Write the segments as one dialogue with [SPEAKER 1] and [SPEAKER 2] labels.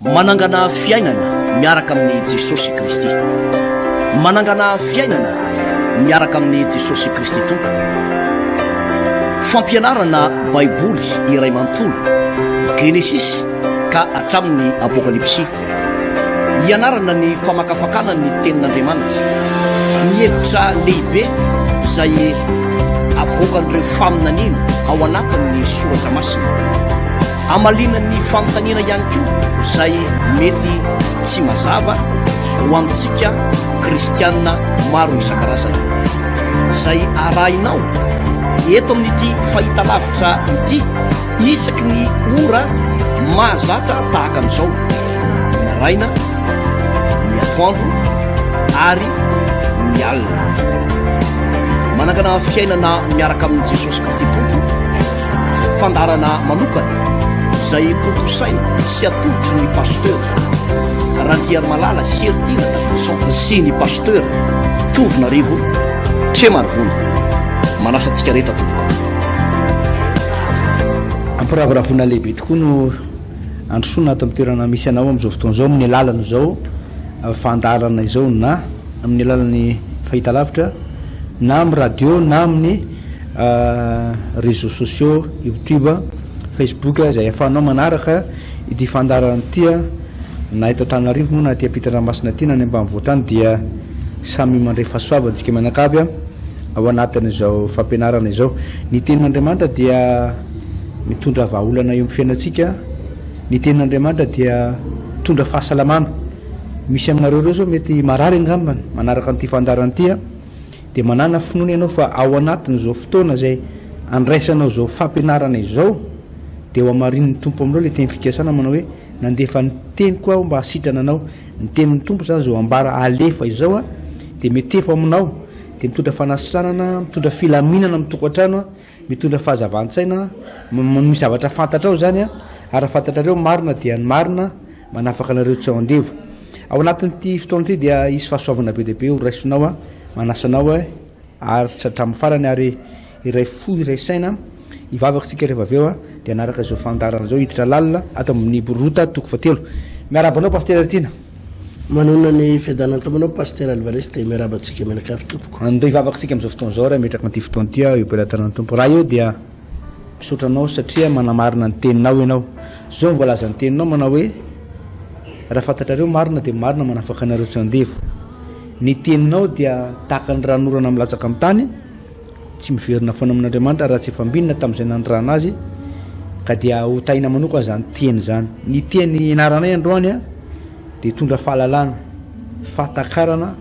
[SPEAKER 1] Manangana fiainana miaraka amin'i Jesosy Kristy. Manangana fiainana miaraka amin'i Jesosy Kristy Tompo. Fampianarana Baiboly iray manontolo, Genesisy ka hatramin'ny Apokalypsy. Hianarana ny famakafakana ny Tenin'Andriamanitra, ny hevitra lehibe izay avoakan'ireo faminaniana ao anatin'ny Soratra Masina. Hamaliana ny fanontaniana ihany koa izay mety tsy mazava ho amintsika kristiana maro isan-karazany. Izay arahinao eto amin'ity fahitalavitra ity isaky ny ora mahazatra tahaka an'izao, ny maraina, ny atoandro ary ny alina. Manangana fiainana miaraka amin'i Jesosy Kristy Tompo, fandaharana manokana izay tontosaina sy atolotry ny Pasteur Randriarimalala Heritiana Davidson sy ny Pasteur Tovonarivo Tremarivony. Manasa antsika rehetra tompoko.
[SPEAKER 2] Ampiravoravoana lehibe tokoa no androsoana ato amin'ny toerana misy anao amin'izao fotoana izao amin'ny alalan'izao fandaharana izao na amin'ny alalan'ny fahitalavitra na amin'ny radio na amin'ny réseaux sociaux youtube, facebook izay ahafahanao manaraka ity fandaharana ity na eto Antananarivo moa na aty ampitan-dranomasina aty na any ambanivohitra any dia samy mandray fahasoavana isika mianakavy ao anatin'izao fampianarana izao. Ny tenin'Andriamanitra dia mitondra vahaolana eo amin'ny fiainantsika, ny tenin'Andriamanitra dia mitondra fahasalamana. Misy aminareo ireo izao mety marary angambany manaraka an'ity fandaharana ity dia manàna finoana ianao fa ao anatin'izao fotoana izay andraisanao izao fampianarana izao dia ho hamarinin'ny Tompo aminao ilay teny fikasana manao hoe nandefa ny teniko aho mba hasitrana anao. Ny tenin'ny Tompo izany izao ambara alefa izao dia mety efa aminao dia mitondra fanasitranana, mitondra filaminana amin'ny tokantrano, mitondra fahazavan-tsaina, misy zavatra fantatrao izany ary raha fantatrareo ny marina dia ny marina manafaka anareo tsy ho andevo. Ao anatin'ity fotoana ity dia hisy fahasoavana be dia be ho raisinao, manasa anao haharitra hatramin'ny farany ary iray fo iray saina hivavaka isika rehefa avy eo dia hanaraka izao fandaharana izao hiditra lalina ato amin'ny Rota toko fahatelo. Miarahaba anao Pasitera Tiana.
[SPEAKER 3] Manonona ny fiadanan'ny Tompo anao Pasitera Alvarez dia miarahaba antsika mianakavy tompoko.
[SPEAKER 2] Andeha hivavaka isika amin'izao fotoana izao ary hametraka an'ity fotoana ity aho eo am-pelatanan'ny Tompo. Raha eo dia misaotra anao satria manamarina ny teninao ianao. Izao no voalazan'ny teninao manao hoe raha fantatrareo marina dia marina manafaka anareo tsy andevo. Ny teninao dia tahaka ny ranonorana milatsaka amin'ny tany. Tsy miverina foana amin'Andriamanitra raha tsy efa ambinina tamin'izay nanirahana azy, ka dia ho tahina manokana izany teny izany. Ny teny ianaranay androany dia hitondra fahalalana, fahatakarana,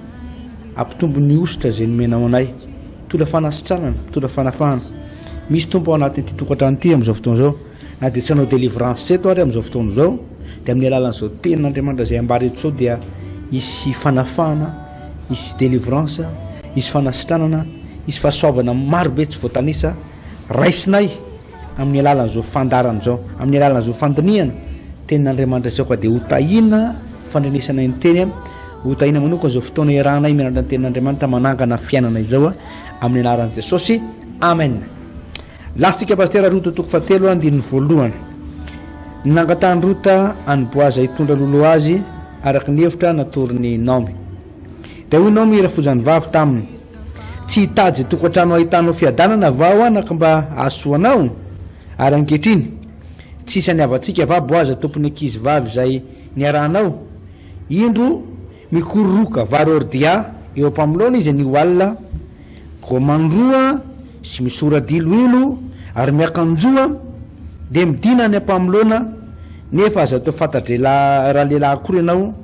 [SPEAKER 2] hampitombo ny hosotra izay nomenao anay, mitondra fanasitranana, mitondra fanafahana. Misy Tompo ao anatin'ity tokantrano ity amin'izao fotoana izao, na dia tsy hanao délivrance eto ary amin'izao fotoana izao, dia amin'ny alalan'izao tenin'Andriamanitra izay ambara eto izao dia hisy fanafahana, hisy délivrance, hisy fanasitranana, hisy fahasoavana maro be tsy voatanisa raisinay amin'ny alalan'izao fandaharana izao, amin'ny alalan'izao fandinihana tenin'Andriamanitra izao ka dia ho tahiana fandrenesanay ny teny, ho tahiana manokana izao fotoana iarahanay mianatra ny tenin'Andriamanitra manangana fiainana izao amin'ny anaran'i Jesosy. Amen. Lastika Pasitera Rota toko fahatelo andininy voalohany. Nangatahan'i Rota an'i Boaza hitondra loloha azy araka ny hevitra natoron'i Naomy. Dia hoy Naomy rafozany vavy taminy, Tsy hitady tokantrano hahitanao fiadanana va aho anaka mba hahasoa anao? Ary ankehitriny, tsy isan'ny havantsika va Boaza tompon'ny ankizy vavy izay niarahanao? Indro, mikororoka vary ordia eo am-pamoloana izy anio alina, Koa mandroa sy misora-diloilo ary miakanjoa, dia midina any am-pamoloana, nefa aza atao fanta-dralehilahy akory ianao,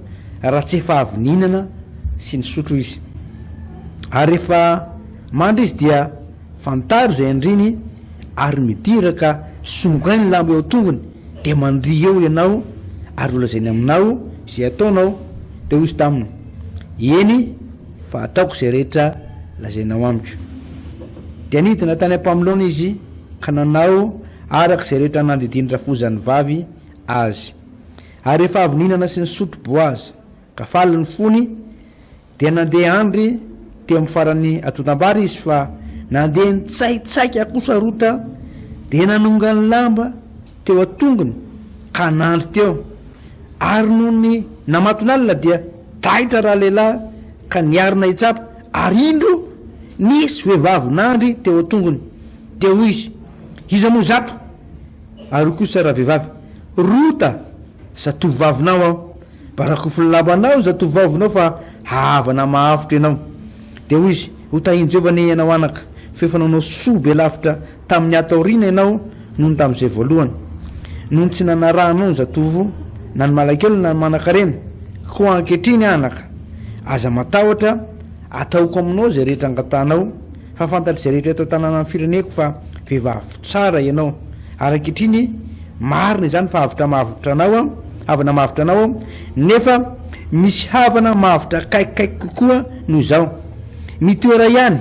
[SPEAKER 2] raha tsy efa avy nihinana sy nisotro izy. Ary rehefa mandry izy dia fantaro izay andriany, ary midira ka songoay ny lamba eo an-tongony, dia mandria eo ianao, ary holazainy aminao izay ataonao. Dia hoy izy taminy, Eny, fa ataoko izay rehetra lazainao amiko. Dia nidina tany am-pamoloana izy ka nanao araka izay rehetra nandidian'ny rafozany vavy azy. Ary rehefa avy nihinana sy nisotro Boaza, ka faly ny fony, dia nandeha handry teo amin'ny faran'ny antontam-bary izy, fa nandeha nitsaitsaika kosa Rota, dia nanonga ny lamba teo an-tongony ka nandry teo. Ary nony namatonalina dia taitra ralehilahy ka niarina hitsapa, ary indro, nisy vehivavy nandry teo an-tongony. Dia hoy izy, Iza moa izato? Ary hoy kosa ravehivavy, Rota, zatovovavinao aho. Mba rakofy ny lambanao zatovovavinao fa hahavana mahafotra ianao. Dia hoy izy, Ho tahin'i Jehovah anie ianao anaka, fa efa nanao soa be lavitra tamin'ny ato aoriana ianao noho ny tamin'izay voalohany, nony tsy nanarahanao ny zatovo, na ny malakely na ny manankarena. Koa ankehitriny, anaka, aza matahotra, ataoko aminao izay rehetra angatahanao, fa fantatr'izay rehetra eto an-tanànan'ny fireneko fa vehivavy tsara ianao. Ary ankehitriny, marina izany fa avotra mahavotra anao aho, havana mahavotra anao aho, nefa misy havana mahavotra akaikikaiky kokoa noho izaho. Mitoera ihany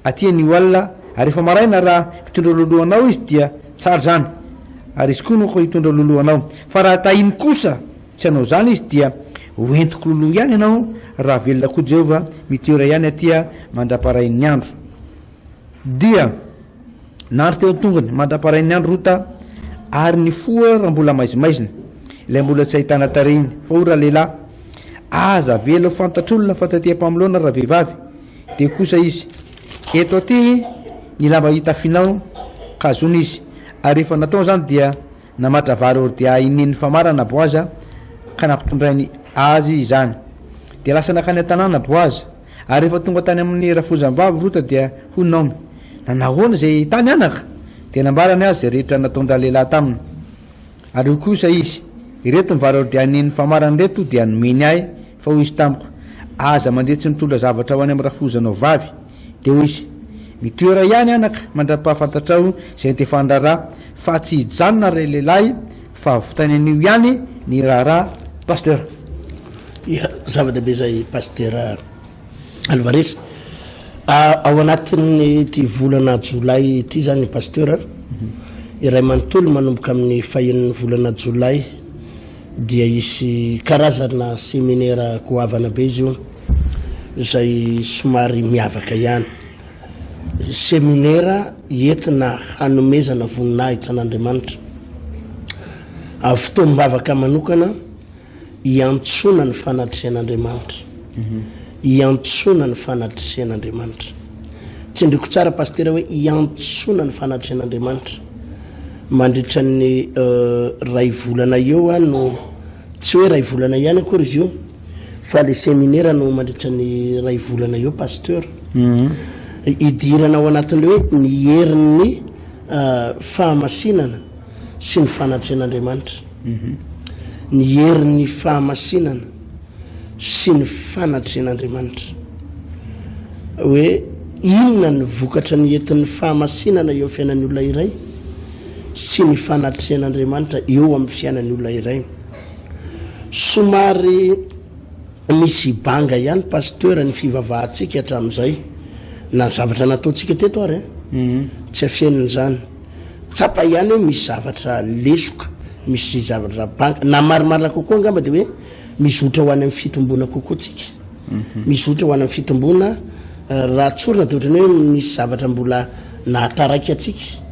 [SPEAKER 2] aty anio alina, ary rehefa maraina raha mitondra loloha anao izy dia tsara izany, ary izy koa no hitondra loloha anao. Fa raha tahiny kosa tsy hanao izany izy dia ho entiko loloha ihany ianao, raha velona koa Jehovah, mitoera ihany aty mandra-parain'ny andro. Dia nandry teo an-tongony mandra-parain'ny andro Rota, ary nifoha raha mbola maizimaizina, ilay mbola tsy ahitana tarehiny. Fa hoy ralehilahy, Aza avela ho fantatr'olona fa taty am-pamoloana ravehivavy. Dia kosa izy, Eto aty ny lamba hitafianao, ka azony izy. Ary rehefa natao izany dia namatra vary hordea inenin'ny famarana Boaza, ka nampitondrainy azy izany. Dia lasa nankany an-tanàna Boaza. Ary rehefa tonga tany amin'ny rafozam-bavy Rota dia hoy Naomy, Nanahoana izay tany anaka? Dia nambarany azy izay rehetra nataon-dralehilahy taminy. Ary hoy kosa izy, Ireto ny vary ordianin'ny famarana ireto dia nomeny ahy, fa hoy izy tamiko, Aza mandeha tsy mitondra zavatra ho any amin'ny rafozanao vavy. Dia hoy izy, Mitoera ihany, anaka, mandra-pahafantatrao izay antefan'ny raharaha, fa tsy hijanona ralehilahy, fa vitainy anio ihany ny raharaha. Pasteur.
[SPEAKER 3] Ya, zava-dehibe izay Pasitera Alvarez. Ao anatin'ity volana jolay ity izany Pasteur, iray manontolo manomboka amin'ny fahenin'ny volana jolay dia hisy karazana seminera goavana be izy io izay somary miavaka ihany. Seminera entina hanomezana voninahitra an'Andriamanitra. Fotoam-bavaka manokana Iantsoana ny fanatrehan'Andriamanitra. Iantsoana ny fanatrehan'Andriamanitra. Tsindriko tsara Pasitera hoe iantsoana ny fanatrehan'Andriamanitra. Mandritra ny ray volana eo aho no, tsy hoe ray volana ihany akory izy io, fa le seminera no mandritra ny ray volana eo Pasteur. Idirana ao anatin'le hoe ny herin'ny fahamasinana sy ny fanatrehan'Andriamanitra. Ny herin'ny fahamasinana sy ny fanatrehan'Andriamanitra. Hoe inona ny vokatra ny entin'ny fahamasinana eo amin'ny fiainan'ny olona iray sy ny fanatrehan'Andriamanitra eo amin'ny fiainan'ny olona iray. Somary misy banga ihany Pasteur ny fivavahantsika hatramin'izay na ny zavatra nataontsika teto ary an, tsy afenina izany. Tsapa ihany hoe misy zavatra lesoka, misy zavatra banga, na marimarina kokoa angamba dia hoe mizotra ho any amin'ny fitomboana kokoa tsika. Mizotra ho any amin'ny fitomboana, raha tsorina dia ohatran'ny hoe misy zavatra mbola nahataraiky antsika.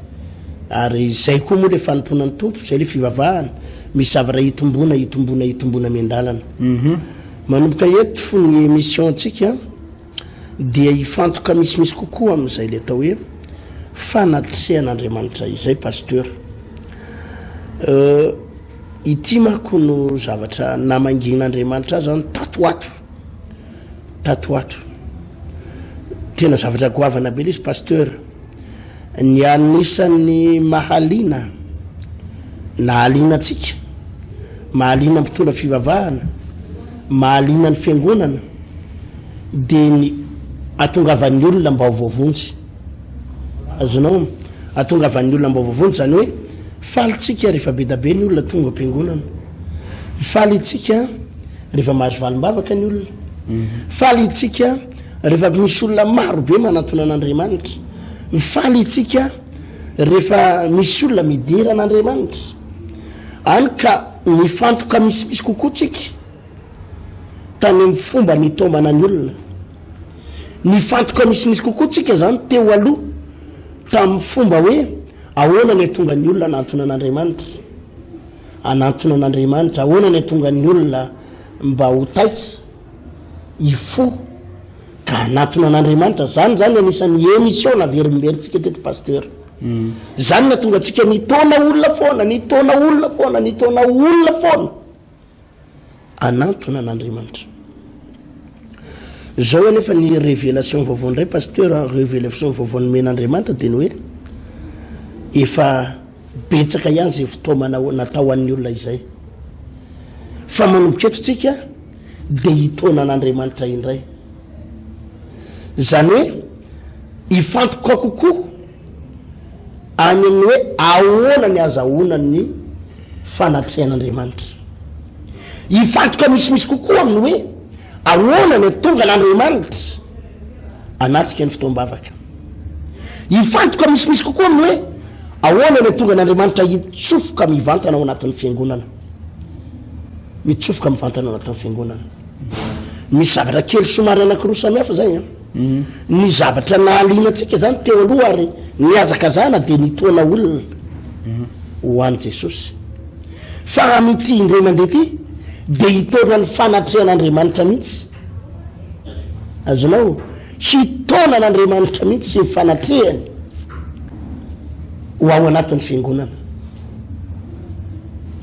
[SPEAKER 3] Ary izay koa moa ilay fanompoana ny Tompo, izay ilay fivavahana, misy zavatra hitomboana, hitomboana, hitomboana miandalana. Manomboka eto ny émission-tsika. dia hifantoka misimisy kokoa amin'izay ilay atao hoe fanatrehan'Andriamanitra izay Pasteur. Euh, ity manko no zavatra namangian'Andriamanitra ahy zany tato ho ato, tato ho ato. Tena zavatra goavana be ilay izy Pasteur. Ny anisan'ny mahaliana, nahaliana antsika, mahaliana mpitondra fivavahana, mahaliana ny fiangonana, dia ny atongavan'ny olona mba ho voavonjy. Azonao? Atongavan'ny olona mba ho voavonjy, izany hoe faly tsika rehefa be da be ny olona tonga am-piangonana. Faly itsika rehefa mahazo valim-bavaka ny olona. Faly itsika rehefa misy olona maro be manantona an'Andriamanitra. Faly itsika rehefa misy olona midera an'Andriamanitra. Any ka mifantoka misimisy kokoa tsika. tany amin'ny fomba nitaomana ny olona. Nifantoka misimisy kokoa tsika izany teo aloha tamin'ny fomba hoe ahoana ny hahatonga ny olona hanantona an'Andriamanitra. hanantona an'Andriamanitra, ahoana ny hahatonga ny olona mba ho taitra, hifoha ka hanantona an'Andriamanitra. Zany zany anisan'ny émission naverimberintsika teto Pasteur. Zany nahatonga antsika nitaona olona foana, nitaona olona foana, nitaona olona foana. Hanantona an'Andriamanitra. Zao anefa ny révélation vaovao indray Pasteur a, révélation vaovao nomen'Andriamanitra dia ny hoe efa betsaka ihany izay fitaomana natao ho an'ny olona izay. Fa manomboka eto tsika dia hitaona an'Andriamanitra indray. Izany hoe hifantoka kokoa any amin'ny hoe ahoana ny azahoana ny fanatrehan'Andriamanitra. Hifantoka misimisy kokoa amin'ny hoe ahoana ny atonga an'Andriamanitra anatrika ny fotoam-bavaka. Hifantoka misimisy kokoa amin'ny hoe ahoana ny atonga an'Andriamanitra hitsofoka mivantana ao anatin'ny fiangonana. Mitsofoka mivantana ao anatin'ny fiangonana. Misy zavatra kely somary anankiroa samihafa zay an. Ny zavatra nahaliana antsika zany teo aloha ary nihazakazahana dia nitaona olona ho an'i Jesosy. Fa amin'ity indray mandeha ity dia hitaona ny fanatrehan'Andriamanitra mihitsy. Azonao? Hitaona an'Andriamanitra mihitsy sy ny fanatrehany ho ao anatin'ny fiangonana.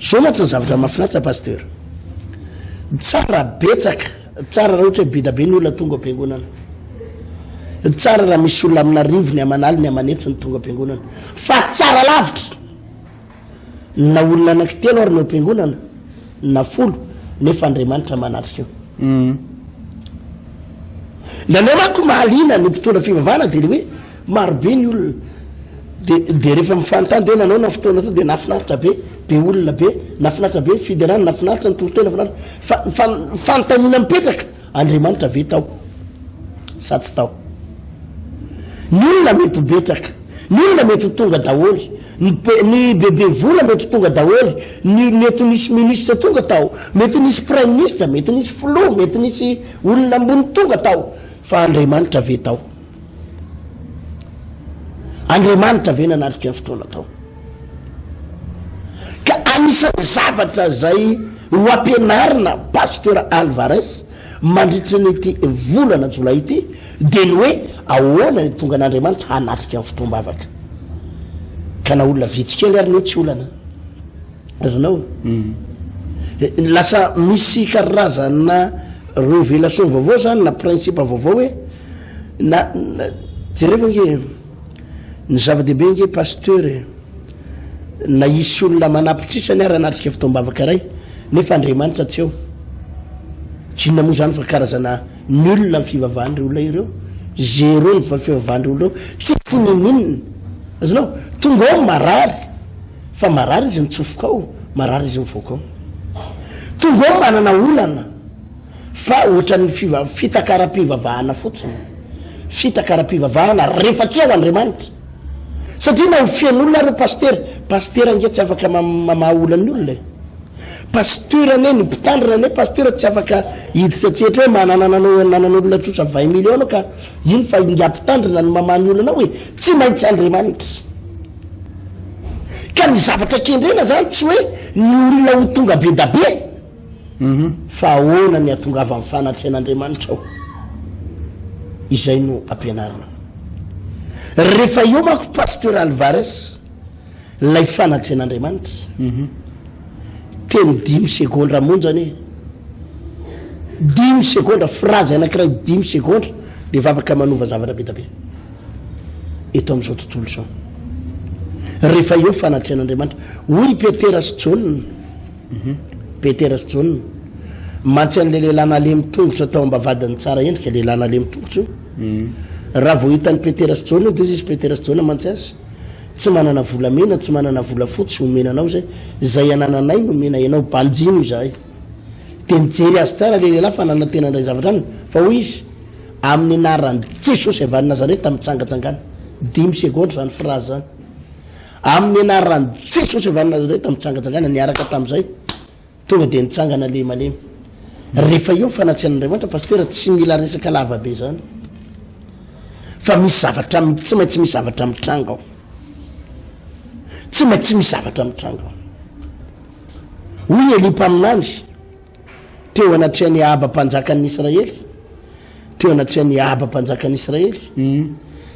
[SPEAKER 3] Zao mantsy ny zavatra mahafinaritra Pasteur. Tsara betsaka. Tsara raha ohatra hoe be da be ny olona tonga ao am-piangonana. Tsara raha misy olona amin'arivony, aman'aliny, aman'hetsiny tonga am-piangonana. Fa tsara lavitra na olona anankitelo ary ny ao am-piangonana, na folo, nefa Andriamanitra manatrika eo. Mm. Indraindray manko mahaliana ny mpitondra fivavahana dia le hoe Maro be ny olona de de rehefa mifanontany de nanao na fotoana tao de nahafinaritra be, be olona be, nahafinaritra be ny fiderana, nahafinaritra ny toriteny, nahafinaritra fa fa ny fanontaniana mipetraka, Andriamanitra ve tao sa tsy tao? Ny olona mety ho betsaka, ny olona mety ho tonga daholo, ny be ny bebe vola mety ho tonga daholo, ny mety nisy ministra tonga tao, mety nisy praiminisitra, mety nisy filoha, mety nisy olona ambony tonga tao, fa Andriamanitra ve tao? Andriamanitra ve nanatrika ny fotoana tao? Ka anisan'ny zavatra izay ho ampianarina Pasteur Alvarez mandritra ny ity volana jolay ity dia ny hoe ahoana ny tonga an'Andriamanitra hanatrika ny fotoam-bavaka. Ka na olona vitsy kely ary ny eo tsy olana. Azonao? Lasa misy karazana revelation vaovao zany na principe vaovao hoe na jerevo ange ny zava-dehibe ange pasteur e, na hisy olona manapitrisany ary hanatrika fotoam-bavaka iray nefa Andriamanitra tsy eo. Tsy inona moa zany fa karazana nul ny fivavahan'ireo olona ireo, zéro ny fivavahan'ireo olona ireo, tsisy ninoninona. Azonao? Tonga ao marary. Fa marary izy mitsofoka ao, marary izy mivoaka ao. Tonga ao manana olana fa ohatran'ny fiva- fitakaram-pivavahana fotsiny. Fitakaram-pivavahana rehefa tsy ao Andriamanitra. Satria na ho feno olona ary io pasitera, pasitera ange tsy afaka mamaha olan'ny olona e. Pasteur anie, ny mpitandrina anie pasteur tsy afaka hiditra an-tsehatra hoe manana nanao nanan'olona tsotra vingt millions anao ka ino fa ingahy mpitandrina no mamaha ny olanao e. Tsy maintsy Andriamanitra. Ka ny zavatra kendrena zany tsy hoe ny olona ho tonga be da be fa ahoana ny hatongavan'ny fanatrehan'Andriamanitra ao. Izay no ampianarina. Rehefa eo manko Pasteur Alvarez ilay fanatrehan'Andriamanitra, teny dimy segondra monja anie, dimy segondra, phrase anankiray dimy segondra dia efa afaka manova zavatra be da be. eto amin'izao tontolo izao. Rehefa eo fanatrehan'Andriamanitra, hoy i Petera sy Jaona, mhm. Petera sy Jaona, mantsy an'ilay lehilahy nalemy tongotra tao am-bavahadin'ny tsara endrika, lehilahy nalemy tongotra io. Mhm. Raha vao hitan'i Petera sy Jaona io, dia izy Petera sy Jaona mantsy azy, tsy manana volamena, tsy manana volafotsy omena anao izay, izay anananay no omena ianao, banjino izahay. Dia nijery azy tsara ilay lehilahy fa nanantena indray zavatra aminy, fa hoy izy, Amin'ny anaran'i Jesosy avy any Nazareta mitsangatsangana. Dimy segondra izany phrase izany. Amin'ny anaran'i Jesosy avy any Nazareta mitsangatsangana niaraka tamin'izay. Tonga dia nitsangana le malemy. Rehefa eo fanatrehan'Andriamanitra pasitera tsy mila resaka lava be izany. Fa misy zavatra tsy maintsy misy zavatra mitranga ao. Tsy maintsy misy zavatra mitranga ao. Hoy Elia mpaminany teo anatrehan'i Ahaba mpanjakan'ny Israely, teo anatrehan'i Ahaba mpanjakan'ny Israely,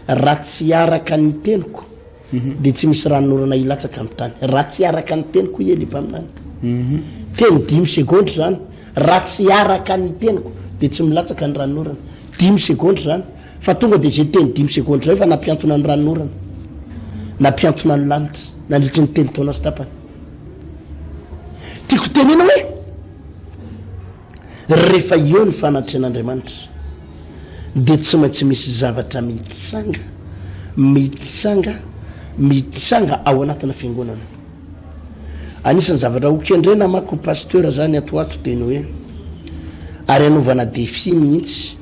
[SPEAKER 3] Raha tsy araka ny teniko, dia tsy misy ranonorana hilatsaka amin'ny tany. Raha tsy araka ny teniko, hoy Elia mpaminany. Teny dimy segondra izany. Raha tsy araka ny teniko, dia tsy milatsaka ny ranonorana. Dimy segondra izany. Fa tonga dia izay teny dimy segondra izay fa nampiantona ny ranonorana. Nampiantona ny lanitra, nandritry ny telo taona sy tapany. Tiako tenena hoe, rehefa eo ny fanatrehan'Andriamanitra, dia tsy maintsy misy zavatra mitranga, mitranga, mitranga ao anatina fiangonana. Anisan'ny zavatra ho kendrena manko pasteur zany ato ho ato dia ny hoe, ary hanaovana défi mihitsy,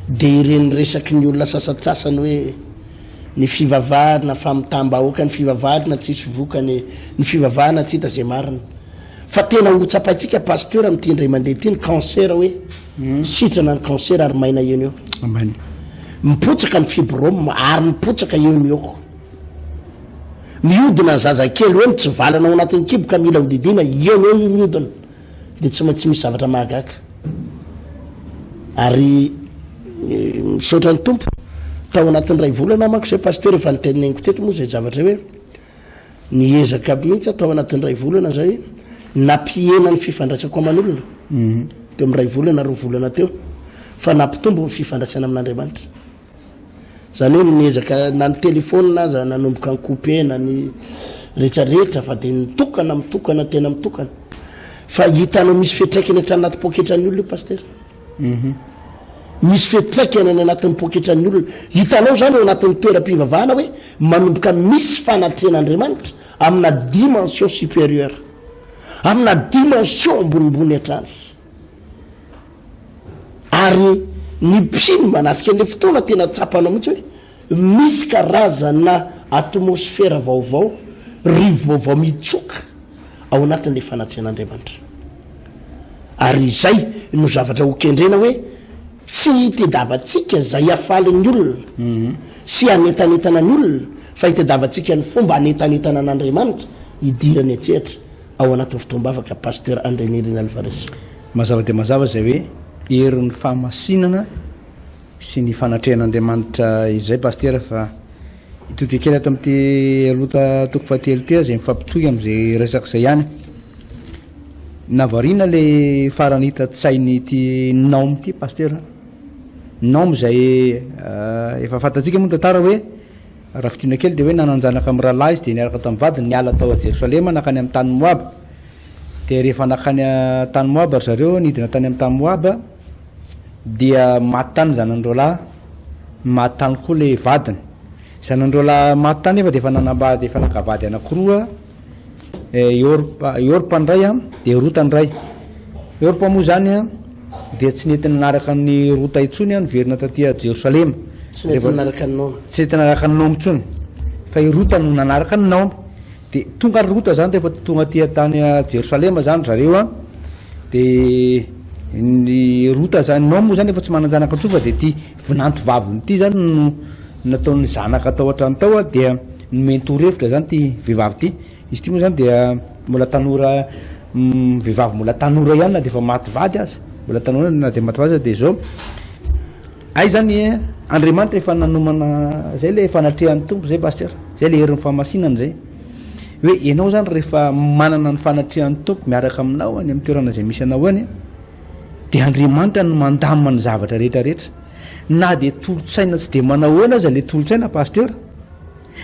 [SPEAKER 3] dia ireny resaky ny olona sasantsasany hoe, ny fivavahana famitaham-bahoaka, ny fivavahana tsisy vokany, ny fivavahana tsy hita izay marina. Fa tena ho tsapaintsika pasteur amin'ity indray mandeha ity ny cancer hoe sitrana ny cancer ary maina eo no eo.
[SPEAKER 2] Amen.
[SPEAKER 3] Mipotsaka ny fibrome ary mipotsaka eo no eo. Mihodina ny zazakely hoe mitsivalana ao anatin'ny kibo ka mila hodidiana eo no eo io mihodina. Dia tsy maintsy misy zavatra mahagaga. Ary misaotra ny Tompo, tao anatin'ny iray volana manko izay pasteur efa niteneniko teto moa izay zavatra izay hoe niezaka mihitsy aho tao anatin'ny iray volana izay nampihena ny fifandraisako aman'olona teo amin'ny iray volana roa volana teo fa nampitombo ny fifandraisana amin'Andriamanitra. Zany hoe niezaka na ny telephone aza nanomboka ni-couper na ny retraretra fa de nitokana mitokana tena mitokana. Fa hitanao misy fiantraikany hatrany anaty poketran'ny olona io pasitera. Misy fiantraikany any anatin'ny poketran'ny olona. Hitanao zany ao anatin'ny toeram-pivavahana hoe manomboka misy fanatrehan'Andriamanitra amina dimension supérieure. Amina dimension ambonimbony hatrany. Ary ny mpino manatrika an'ilay fotoana tena tsapanao mihitsy hoe misy karazana atmosfera vaovao, rivo-baovao mitsoka ao anatin'ilay fanatrehan'Andriamanitra. Ary izay no zavatra hokendrena hoe tsy hitediavantsika izay hafalin'ny olona sy hanentanentana ny olona fa hitediavantsika ny fomba hanentanentana an'Andriamanitra hidirany an-tsehatra ao anatin'ny fotoam-bavaka Pasteur André Nirina Alvarez.
[SPEAKER 2] Mazava dia mazava izay hoe herin'ny fahamasinana sy ny fanatrehan'Andriamanitra izay Pasitera fa hitodika kely ato amin'ity Rota toko fahatelo ity aho izay mifampitohy amin'izay resaka izay ihany. Navariana ilay farany hita tsain'ity Naomy ity Pasitera. Naomy izay efa fantatsika moa ny tantara hoe Raha fintinina kely dia hoe nanan-janaka mirahalahy izy dia niaraka tamin'ny vadiny niala tao Jerosalema nankany amin'ny tany Moaba. Dia rehefa nankany tany Moaba ry zareo, nidina tany amin'ny tany Moaba, dia maty tany ny zanany roalahy, maty tany koa ilay vadiny. Zanany roalahy maty tany nefa dia efa nanambady, efa naka vady anankiroa, I Orpa, i Orpa ny iray an, dia Rota ny iray. I Orpa moa izany an, dia tsy nety nanaraka an'i Rota intsony an, niverina taty Jerosalema.
[SPEAKER 3] Tsy nety nanaraka an'i Naomy.
[SPEAKER 2] Tsy nety nanaraka an'i Naomy intsony, fa i Rota no nanaraka an'i Naomy. Dia tonga ary Rota izany rehefa tonga aty tany Jerosalema izany ry zareo an, dia ny Rota izany, Naomy moa izany efa tsy manan-janaka intsony fa dia ity vinanto vaviny ity izany no nataony zanaka tao an-trano tao an, dia nomeny torohevitra izany ity vehivavy ity. Izy ity moa izany dia mbola tanora, vehivavy mbola tanora ihany na dia efa maty vady aza, mbola tanora na dia maty vady aza dia izao, hay izany Andriamanitra efa nanomana, izay ilay fanatrehan'ny Tompo izay Pasteur, izay ilay herin'ny fahamasinana izay. Hoe ianao izany rehefa manana ny fanatrehan'ny Tompo miaraka aminao any amin'ny toerana izay misy anao any, dia Andriamanitra no mandamina ny zavatra rehetra rehetra. Na dia tolo-tsaina tsy dia manao ahoana aza ilay tolo-tsaina Pasteur,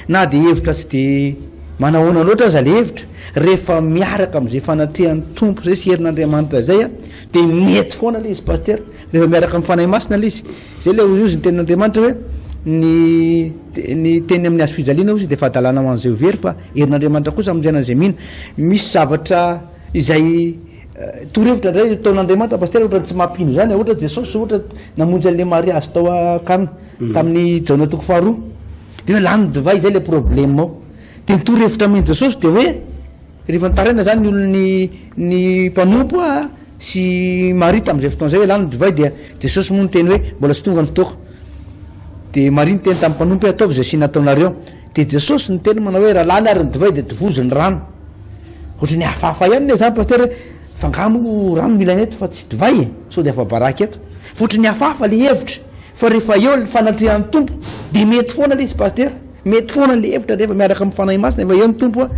[SPEAKER 2] Na dia hevitra tsy dia manahoana loatra aza ilay hevitra, rehefa miaraka amin'izay fanatrehan'ny Tompo izay sy herin'Andriamanitra izay dia mety foana ilay izy Pasitera, rehefa miaraka amin'ny Fanahy Masina ilay izy. Izay ilay hoy ny tenin'Andriamanitra hoe ny ny teny amin'ny hazo fijaliana hozy dia fahadalana ho an'izay ho very fa herin'Andriamanitra kosa hamonjena an'izay mino. Misy zavatra izay torohevitra indray ataon'Andriamanitra Pasitera ohatran'ny tsy mampino izany, ohatra Jesosy ohatra namonjy an'ilay mariazy tao Kana tamin'ny Jaona toko faharoa. Dia hoe lany divay, izay ilay problème ao. Dia ny torohevitra amen'i Jesosy dia hoe, rehefa nitaraina izany ny olon'ny ny mpanompo a, sy Maria tamin'izay fotoana izay hoe lany ny divay dia Jesosy moa niteny hoe mbola tsy tonga ny fotoako. Dia Maria niteny tamin'ny mpanompo hoe ataovy izay asiana ataonareo. Dia Jesosy niteny manao hoe raha lany ary ny divay dia tovozy ny rano. Ohatran'ny hafahafa ihany le zany pasteur hoe fa nga moa rano no ilaina eto fa tsy divay e? Sao de afa-baraka eto. Fa ohatran'ny hafahafa le hevitra fa rehefa eo ny fanatrehan'ny Tompo de mety foana le izy pasteur. Mety foana le hevitra rehefa miaraka amin'ny Fanahy Masina efa eo ny Tompo a.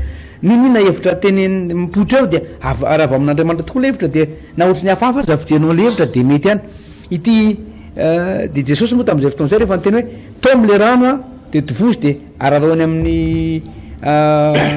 [SPEAKER 2] N'inon'inona hevitra teneniny mipoitra eo dia avy raha avy amin'Andriamanitra tokoa le hevitra dia na ohatran'ny hafahafa aza fijerinao le hevitra dia mety ihany. Ity dia Jesosy moa tamin'izay fotoana izay rehefa niteny hoe taomy le rano a dia tovozy dia ararao any amin'ny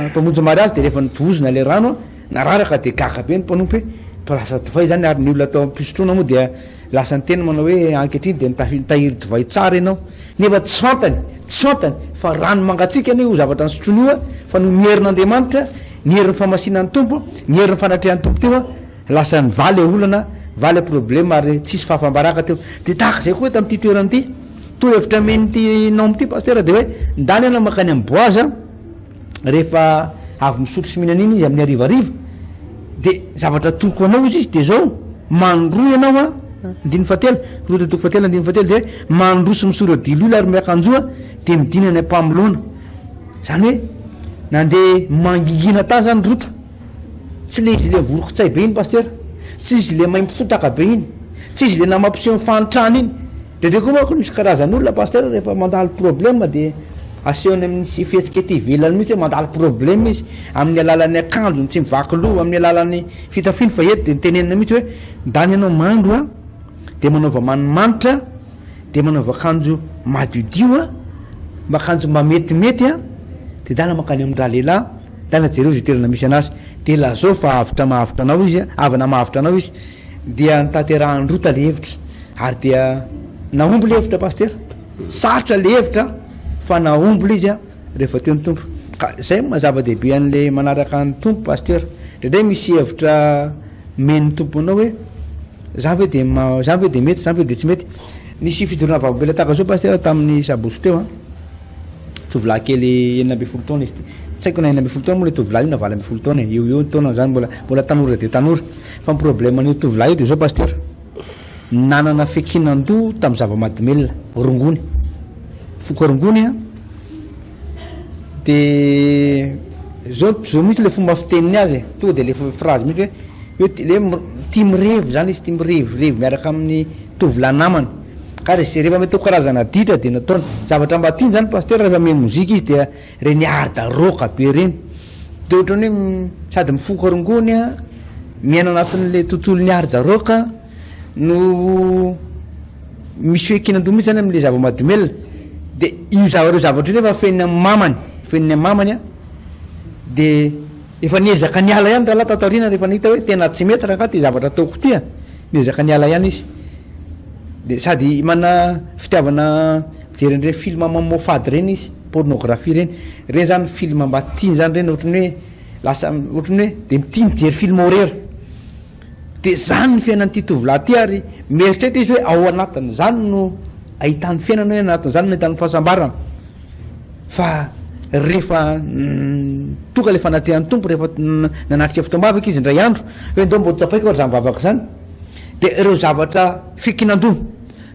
[SPEAKER 2] mpamonjy mariazy dia rehefa notovozina le rano a nararaka dia gaga be ny mpanompo hoe toa lasa divay izany ary ny olona tao am-pisotroana moa dia lasa niteny manao hoe ankehitriny dia nitahiry divay tsara ianao nefa tsy fantany tsy fantany fa rano mangatsiaka anie io zavatra nisotroany io a fa noho ny herin'Andriamanitra ny herin'ny famasinan'ny Tompo ny herin'ny fanatrehan'ny Tompo teo a Lasa nivaha le olana, nivaha le problème ary tsisy fahafambaraka teo. De tahaka izay koa eto amin'ity toerana ity. Torohevitra amen'ity Naomy ity Pasteur de hoe ndana ianao mankany amin'i Boaza rehefa avy misotro sy mihinana iny izy amin'ny harivariva de zavatra atoroko anao hozy izy de zao, mandroa ianao an, andininy fahatelo, Rota toko fahatelo andininy fahatelo de hoe mandroa sy misora diloilo ary miakanjoa de midina any am-pamoloana. Zany hoe nandeha mangingina tany zany Rota. Tsy le izy le vorokotsay be iny Pasteur, tsy izy le maimbo fotaka be iny, tsy izy le namampiseho ny fahantrany iny. Indraindray koa manko misy karazan'olona Pasteur rehefa mandalo problème dia asehony amin'ny sy fihetsika ety ivelany mihitsy hoe mandalo problème izy amin'ny alalan'ny akanjony tsy mivaky loha, amin'ny alalan'ny fitafiany fa eto dia nitenenina mihitsy hoe ndany ianao mandro a, dia manaova manimanitra, dia manaova akanjo madiodio a, mba akanjo mba metimety a, dia ndana mankany amin-dralehilahy. Tana jereo izay toerana misy anazy dia lazao fa avotra mahavotra anao izy, havana mahavotra anao izy, dia notanterahan'i Rota le hevitra ary dia nahomby le hevitra Pasitera, sarotra le hevitra fa nahomby le izy rehefa teo ny Tompo, ka zay no maha zava-dehibe an'le manaraka ny Tompo Pasitera, indraindray misy hevitra omen'ny Tompo anao hoe zany ve de zany ve de mety, zany ve de tsy mety, nisy fijoroana vavolombelona tahaka zao Pasitera tamin'ny sabotsy teo an. Tovolahy kely 16 taona izy ity. Tsy haiko na 16 taona moa ilay tovolahy io na 18 taona e. Eo ho eo ny taonany izany, mbola mbola tanora dia tanora. Fa ny problème an'io tovolahy io dia izao Pasteur, nanana fiankinan-doha tamin'ny zava-mahadomelina, rongony. Mifoka rongony an, dia izao izao mihitsy ilay fomba fiteniny azy e, tonga dia ilay phrase mihitsy hoe, hoe ilay tia mirevy izany izy, tia mirevirevy miaraka amin'ny tovolahy namany. Ka rehefa mety ho karazana ditra dia nataony. Zavatra mba tiany zany pasteur rehefa mihaino mozika izy dia reny hard rock be reny. Dia ohatran'ny hoe sady mifoka rongony a, miaina anatin'le tontolon'ny hard rock no misy fiankinan-doha mihitsy zany amin'le zava-mahadomelina. Dia io zava- ireo zavatra ireo nefa feniny amin'ny mamany, feniny amin'ny mamany a, dia efa niezaka niala ihany rahalahy tato aoriana rehefa nahita hoe tena tsy mety rangahy ty zavatra ataoko ty a. Miezaka niala ihany izy. De sady mana fitiavana mijery an'ireny film mamoafady ireny izy, pornographie ireny. Ireny zany film mba tiany zany ireny ohatran'ny hoe lasa ohatran'ny hoe de tia mijery film horreur. De zany ny fiainan'ity tovolahy ity ary mieritreritra izy hoe ao anatin'izany no ahitany fiainana hoe anatin'izany no ahitany fahasambarana. Fa rehefa tonga ilay fanatrehan'ny Tompo, rehefa nanatrika fotoam-bavaka izy indray andro, hoe ndao mba ho tsapaiko ary izany vavaka izany, dia ireo zavatra fikinan-doha,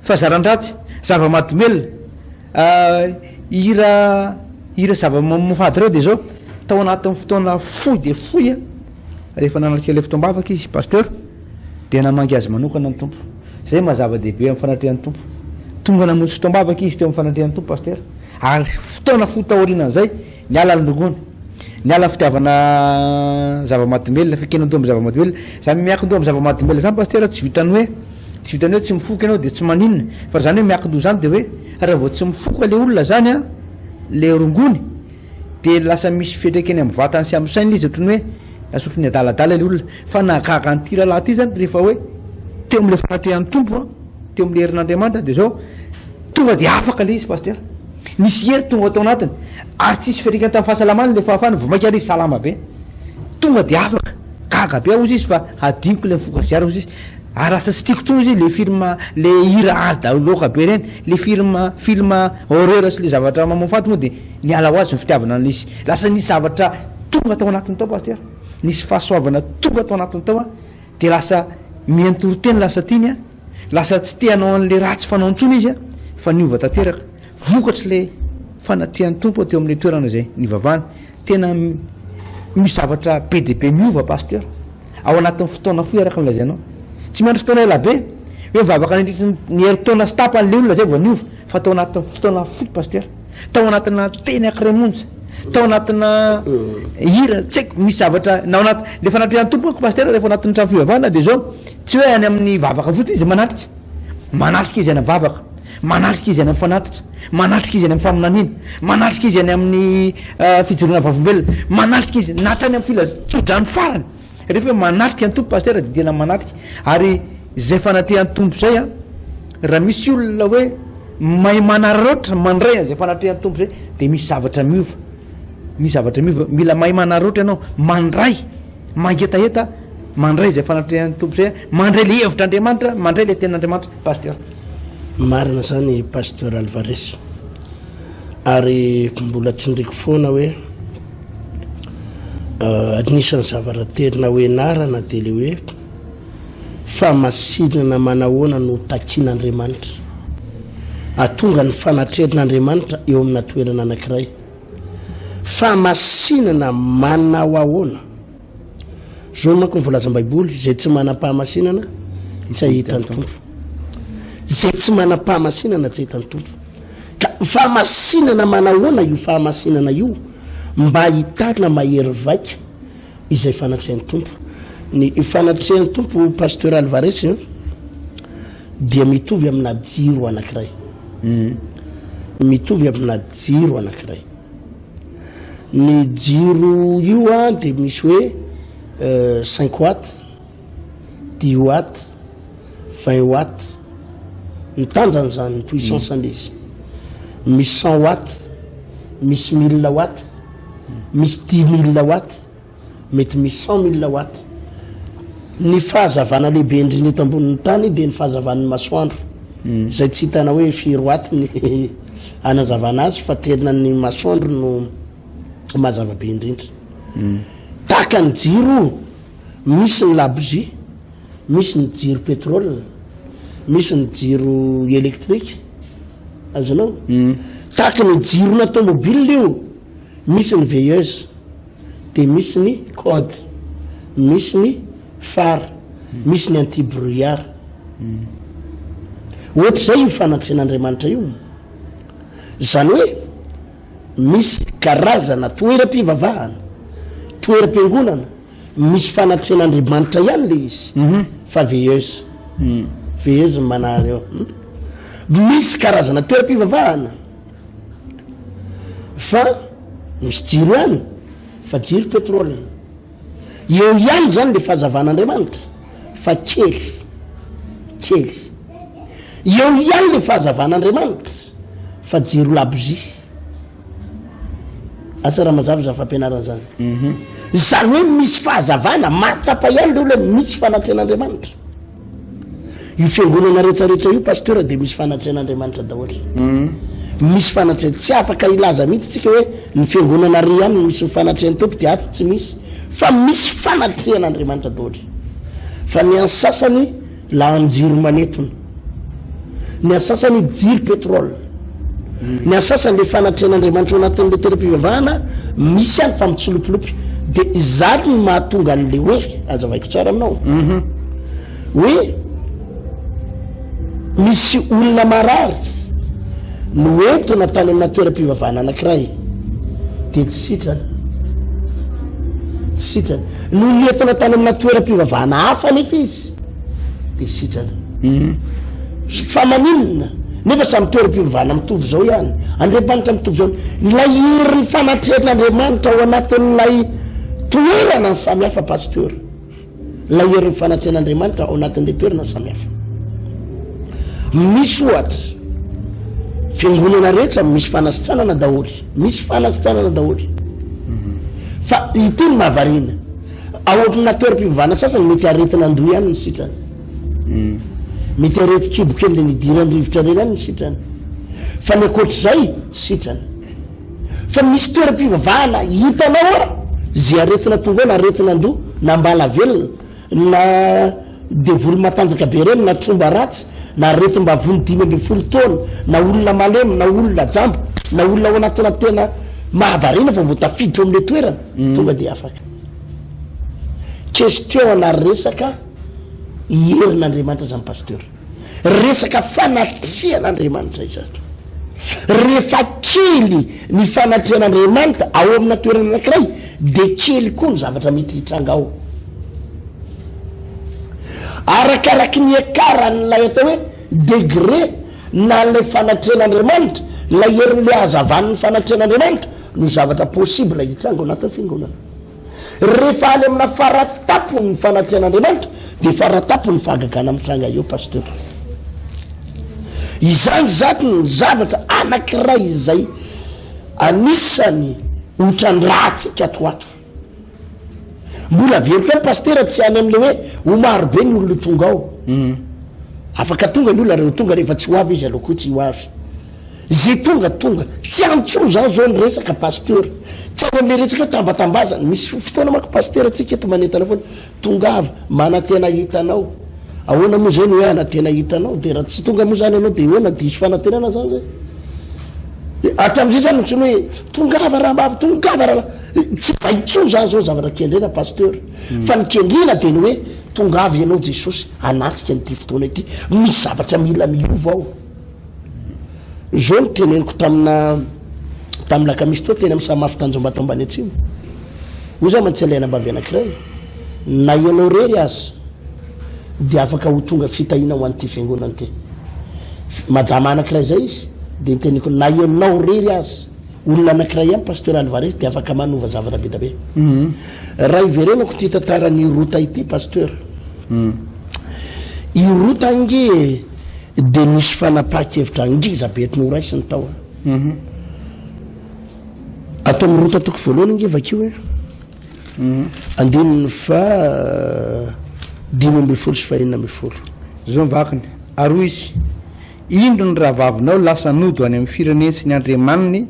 [SPEAKER 2] fahazaran-dratsy, zava-mahadomelina, hira hira zava-mamoafady ireo dia izao, tao anatin'ny fotoana fohy dia fohy, rehefa nanatrika ilay fotoam-bavaka izy, Pasteur, dia namangy azy manokana ny Tompo. Izay maha zava-dehibe amin'ny fanatrehan'ny Tompo. Tonga namonjy fotoam-bavaka izy teo amin'ny fanatrehan'ny Tompo, Pasteur. Ary fotoana fohy taorianan'izay, niala ny rongony. Niala ny fitiavana zava-mahadomelina, fikianan-doha amin'ny zava-mahadomelina. Izany miankin-doha amin'ny zava-mahadomelina izany, Pasteur, tsy vitan'ny hoe, tsy vitan'ny hoe tsy mifoka ianao dia tsy maninona. Fa izany hoe miankin-doha izany dia hoe raha vao tsy mifoka ilay olona izany an, ilay rongony, dia lasa misy fiantraikany amin'ny vatany sy amin'ny sainy ilay izy, ohatran'ny hoe lasa ohatran'ny adaladala ilay olona. Fa nahagaga an'ity rahalahy ity izany rehefa hoe teo amin'ilay fanatrehan'ny Tompo an, teo amin'ilay herin'Andriamanitra dia izao, tonga dia afaka ilay izy Pasitera. Nisy hery tonga tao anatiny ary tsisy fiantraikany tamin'ny fahasalamany ilay fahafahana, vao mainka ary izy salama be. Tonga dia afaka. Gaga be aho hozy izy fa hadinoko ilay mifoka sigara hozy izy. Ary lasa tsy tiako intsony hozy izy le film, le hira hard loaka be ireny, le film, film horreur sy le zavatra mamoafady moa dia niala ho azy ny fitiavana an'ilay izy. Lasa nisy zavatra tonga tao anatiny tao Pasitera. Nisy fahasoavana tonga tao anatiny tao an, dia lasa miha-nitoriteny lasa tiany an, lasa tsy te hanao an'ilay ratsy fanao intsony izy an, fa niova tanteraka. Vokatr'ilay fanatrehan'ny Tompo teo amin'ilay toerana izay nivavahany. Tena. Misy zavatra be dia be miova Pasteur ao anatin'ny fotoana fohy araka ny lazainao. Tsy miandry fotoana ela be hoe mivavaka nandritry ny herintaona sy tapany le olona zay vao niova fa tao anatin'ny fotoana fohy Pasteur. Tao anatina teny ankiray monja, tao anatina hira, tsy haiko misy zavatra na ao anaty le fanatrehan'ny Tompo manko Pasteur rehefa ao anatin'ny trano fivavahana dia zao tsy hoe any amin'ny vavaka fotsiny izy manatrika. Manatrika izy any amin'ny vavaka, manatrika izy any amin'ny fanatitra, manatrika izy any amin'ny faminaniana, manatrika izy any amin'ny fijoroana vavolombelona, manatrika izy na hatrany amin'ny filaz- tso-drano farany. Rehefa hoe manatrika ny Tompo Pasitera dia tena manatrika. Ary izay fanatrehan'ny Tompo izay an, raha misy olona hoe mahay manararaotra mandray an'izay fanatrehan'ny Tompo izay dia misy zavatra miova. Misy zavatra miova. Mila mahay manararaotra ianao, mandray. Mangetaheta mandray izay fanatrehan'ny Tompo izay, mandray le hevitr'Andriamanitra, mandray le tenin'Andriamanitra, Pasteur.
[SPEAKER 3] Marina zany Pasteur Alvarez. Ary mbola tsindriko foana hoe anisan'ny zavatra tena ho ianarana dia le hoe fahamasinana manahoana no takian'Andriamanitra. Atonga ny fanatrehan'Andriamanitra eo amina toerana anankiray. Fahamasinana manao ahoana? Zao manko ny voalazam-baiboly, izay tsy manam-pahamasinana tsy hahita ny Tompo. Izay tsy manam-pahamasinana tsy hahita ny Tompo. Ka fahamasinana manahoana io fahamasinana io mba hahitana mahery vaika izay fanatrehan'ny Tompo. Ny fanatrehan'ny Tompo Pasteur Alvarez dia mitovy amina jiro anankiray. Mitovy amina jiro anankiray. Ny jiro io an dia misy hoe cinq watt, dix watt, vingt watt, ny tanjany zany, ny puissance an'le izy. Misy cent watt, misy mille watt, misy dix mille watt. Mety misy 100 mille watts. Ny fahazavana lehibe indrindra eto ambonin'ny tany dia ny fahazavan'ny masoandro. Izay tsy hitana hoe firy watt ny hanazavana azy fa tena ny masoandro no mazava be indrindra. Tahaka ny jiro, misy ny labozia, misy ny jiro pétrole, misy ny jiro électrique. Azonao? Tahaka ny jirona tomobile io, misy ny veilleuse. dia misy ny code, misy ny phare, misy ny anti brouillard. Ohatr'izay io fanatrehan'Andriamanitra io. Izany hoe misy karazana toeram-pivavahana, toeram-piangonana, misy fanatrehan'Andriamanitra ihany le izy fa veilleuse. Veilleuse ny manary eo. Misy karazana toeram-pivavahana. Fa misy jiro ihany fa jiro pétrole. Eo ihany zany le fahazavan'Andriamanitra fa kely, kely. Eo ihany le fahazavan'Andriamanitra fa jiro labozia. Asa raha mazava zany fampianarana zany. Zany hoe misy fahazavana, mahatsapa ihany le olona misy fanatrehan'Andriamanitra. Io fiangonana rehetra rehetra io pasteur dia misy fanatrehan'Andriamanitra daholo. Misy fanatrehan, tsy afaka hilaza mihitsy tsika hoe ny fiangonana ary ihany no misy ny fanatrehan'ny Tompo dia atsy tsy misy. Fa misy fanatrehan'Andriamanitra daholo. Fa ny an'ny sasany lahan-jiro manetona. Ny an'ny sasany jiro pétrole. Ny an'ny sasany le fanatrehan'Andriamanitra ao anatin'le toeram-pivavahana misy ihany fa mitsilopilopy. De izany no mahatonga an'le hoe, azavaiko tsara aminao, hoe misy olona marary no entina tany amina toeram-pivavahana anankiray de tsy sitrana, tsy sitrana. Noho ny entina tany amina toeram-pivavahana hafa anefa izy de sitrana. Fa maninona? Nefa samy toeram-pivavahana mitovy izao ihany. Andriamanitra mitovy izao. Ilay herin'ny fanatrehan'Andriamanitra ao anatin'ilay toerana ny samy hafa, Pasteur. Ilay herin'ny fanatrehan'Andriamanitra ao anatin'ilay toerana ny samy hafa. Misy ohatra, fiangonana rehetra misy fanasitranana daholo. Misy fanasitranana daholo. Fa ity no mahavariana. Ao amina toeram-pivavahana sasany mety aretina an-doha ihany ny sitrana. Mety aretin-kibo kely le nidiran'ny rivotra ireny ihany ny sitrana. Fa ny ankoatr'izay tsy sitrana. Fa misy toeram-pivavahana hitanao a, ze aretina tonga ao na aretina an-doha na ambalavelona na devoly matanjaka be ireny na tromba ratsy na aretim-bavony 15 taona na olona malemy na olona jamba na olona ao anatina tena. Mahavariana fa vao tafiditra ao amin'ilay toerana, tonga dia afaka. Question ana resaka herin'Andriamanitra izany Pasteur. Resaka fanatrehan'Andriamanitra izany. Rehefa kely ny fanatrehan'Andriamanitra ao amina toerana anankiray dia kely koa ny zavatra mety hitranga ao. Arakaraky ny hiakaran'ilay atao hoe degré na ilay fanatrehan'Andriamanitra, ilay herin'ilay hazavan'ny fanatrehan'Andriamanitra no zavatra possible hitranga ao anatin'ny fiangonana. Rehefa any amina faratapony ny fanatrehan'Andriamanitra dia faratapony ny fahagagana mitranga eo Pasteur. Izany izany ny zavatra anankiray izay anisany hotrandrahantsika ato ho ato. Mbola averiko ihany Pasitera tsy any amin'ilay hoe ho maro be ny olona tonga ao. Afaka tonga ny olona raha tonga rehefa tsy ho avy izy aleo koa tsy ho avy. Ze tonga tonga. Tsy antso za zao ny resaka Pasteur. Tsy any amin'ilay resaka hoe tambatambazana. Misy fotoana manko Pasitera tsika eto manentana foana. Tongava, manantena hahita anao. Ahoana moa zay ny hoe hanantena hahita anao? Dia raha tsy tonga moa zany ianao dia ahoana? Diso fanantenana zany zay? Hatramin'izay zany ohatran'ny hoe tongava rahambavy, tongava rahalahy. Tsy izay intsony zany zao ny zavatra kendrena Pasteur. Fa ny kendrena dia ny hoe tongava ianao Jesosy hanatrika an'ity fotoana ity. Misy zavatra mila miova ao. Zao no teneniko tamina tamin'ny lakamisy teo teny amin'ny Samafo Tanjombato ambany atsimo. Hoy za mantsy ilay anabavy anankiray, na ianao rery aza dia afaka ho tonga fitahiana ho an'ity fiangonana ity. Madama anankiray zay izy dia niteneniko na ianao rery aza, olona anankiray ihany Pasteur Alvarez dia afaka manova zavatra be da be. Raha iverenako ity tantaran'i Rota ity Pasteur. I Rota ange Dia nisy fanapahan-kevitra ngeza be noraisiny tao an. Ato amin'ny Rota toko voalohany ange vakio e. Andininy faha 15 sy faha 16.
[SPEAKER 2] Izao ny vakiny, Ary hoy izy, Indro ny rahavavinao lasa nody ho any amin'ny fireneny sy ny andriamaniny,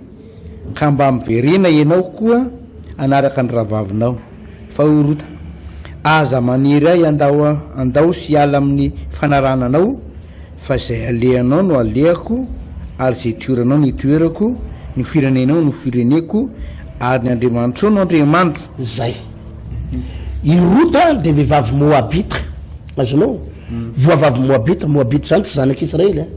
[SPEAKER 2] ka mba miverena ianao koa hanaraka ny rahavavinao. Fa hoy Rota, Aza manery ahy handao handao sy hiala amin'ny fanarahana anao, fa izay alehanao no alehako, ary izay itoeranao no itoerako, ny firenenao no fireneko, ary ny Andriamanitrao no Andriamanitro.
[SPEAKER 3] Izay. I Rota dia vehivavy Moabita. Azonao? Voavavy Moabita. Moabita izany tsy zanak'Israely an.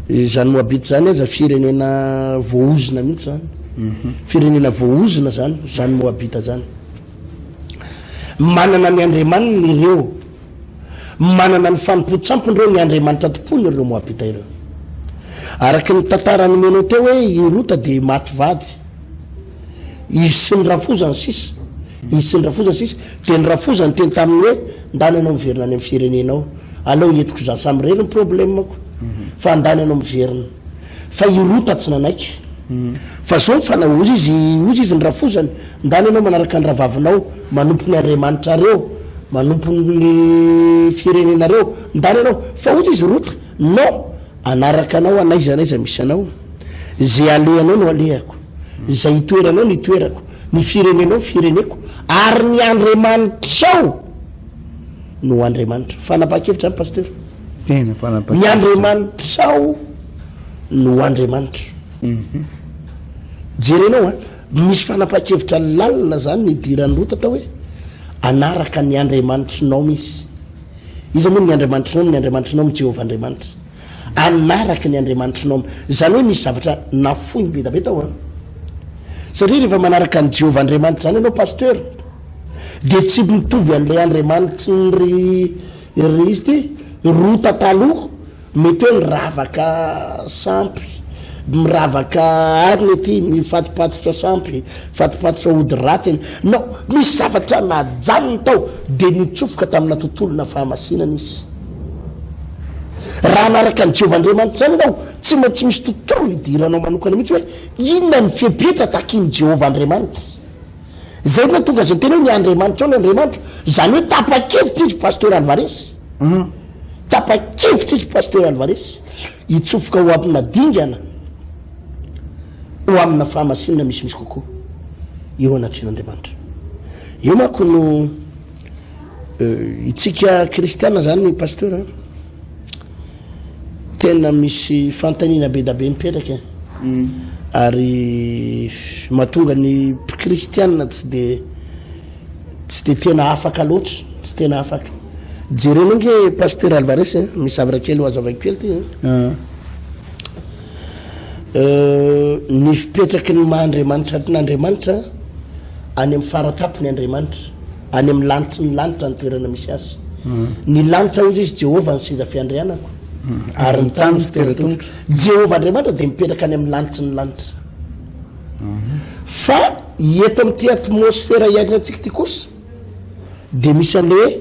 [SPEAKER 3] Izany Moabita izany aza firenena voaozona mihitsy izany. Firenena voaozona izany, izany Moabita izany. Manana ny andriamaniny ireo. Manana ny fanompoan-tsampiny ireo, ny andriamanitra tompoiny ireo Moabita ireo. Araka ny tantara nomenao teo hoe i Rota dia maty vady. Izy sy ny rafozany sisa, izy sy ny rafozany sisa, dia ny rafozany niteny taminy hoe, ndana ianao miverina any amin'ny firenenao, aleo entiko za samirery ny problème-ko, fa ndana ianao miverina. Fa i Rota tsy nanaiky. Fa zao ny fana, hozy izy, hozy izy ny rafozany, ndana ianao manaraka ny rahavavinao, manompo ny andriamanitrareo, manompo ny firenenareo, ndana ianao. Fa hozy izy Rota, non, hanaraka anao aho n'aiza n'aiza misy anao. Izay alehanao no alehako, izay itoeranao no itoerako, ny firenenao fireneko, ary ny Andriamanitrao no Andriamanitro. Fanapahan-kevitra zany Pasteur.
[SPEAKER 2] Tena fanapahan-kevitra.
[SPEAKER 3] Ny Andriamanitrao no Andriamanitro.
[SPEAKER 2] Mhm.
[SPEAKER 3] Jerenao an, misy fanapahan-kevitra lalina zany nidiran'i Rota tao hoe anaraka ny Andriamanitr'i Naomy izy. Iza moa ny Andriamanitr'i Naomy? Ny Andriamanitr'i Naomy Jehovah Andriamanitra. Anaraka ny Andriamanitr'i Naomy. Izany hoe nisy zavatra nafoiny be da be tao an. Satria rehefa manaraka an'i Jehovah Andriamanitra izany ianao Pasteur, dia tsy mitovy an'ilay Andriamanitry ny ry ry izy ity, Rota taloha, mety hoe miravaka sampy, miravaka arina ity, mifatopatotra sampy, mifatopatotra ody ratsy. Non, misy zavatra najanony tao, dia nitsofoka tamina tontolona fahamasinana izy. Raha hanaraka an'i Jehovah Andriamanitra izany ianao, tsy maintsy misy tontolo idiranao manokana mihitsy hoe inona ny fepetra takin'i Jehovah Andriamanitra. Izay no nahatonga azy niteny hoe ny Andriamanitrao ny Andriamanitro. Izany hoe tapa-kevitra izy Pasteur Alvarez. Tapa-kevitra izy Pasteur Alvarez hitsofoka ho amina dingana, ho amina fahamasinana misimisy kokoa eo anatrehan'Andriamanitra. Eo manko no Itsika kristiana zany pasteur a, tena misy fanontaniana be da be mipetraka e. Ary mahatonga ny mpikristianina tsy de tsy de tena afaka loatra, tsy tena afaka. Jerenao nge Pasteur Alvarez eh, misy zavatra kely ho azavaiko kely ty eh. Ny fipetraky ny maha Andriamanitra an'Andriamanitra any amin'ny faratapony Andriamanitra, any amin'ny lanitry ny lanitra ny toerana misy azy. Ny lanitra hozy izy Jehovah ny seza fiandrianako ary ny tany ny fitoeran-tongotro. Jehovah Andriamanitra dia mipetraka any amin'ny lanitry ny lanitra. Fa eto amin'ity atmosfera iainantsika ity kosa dia misy an'ilay hoe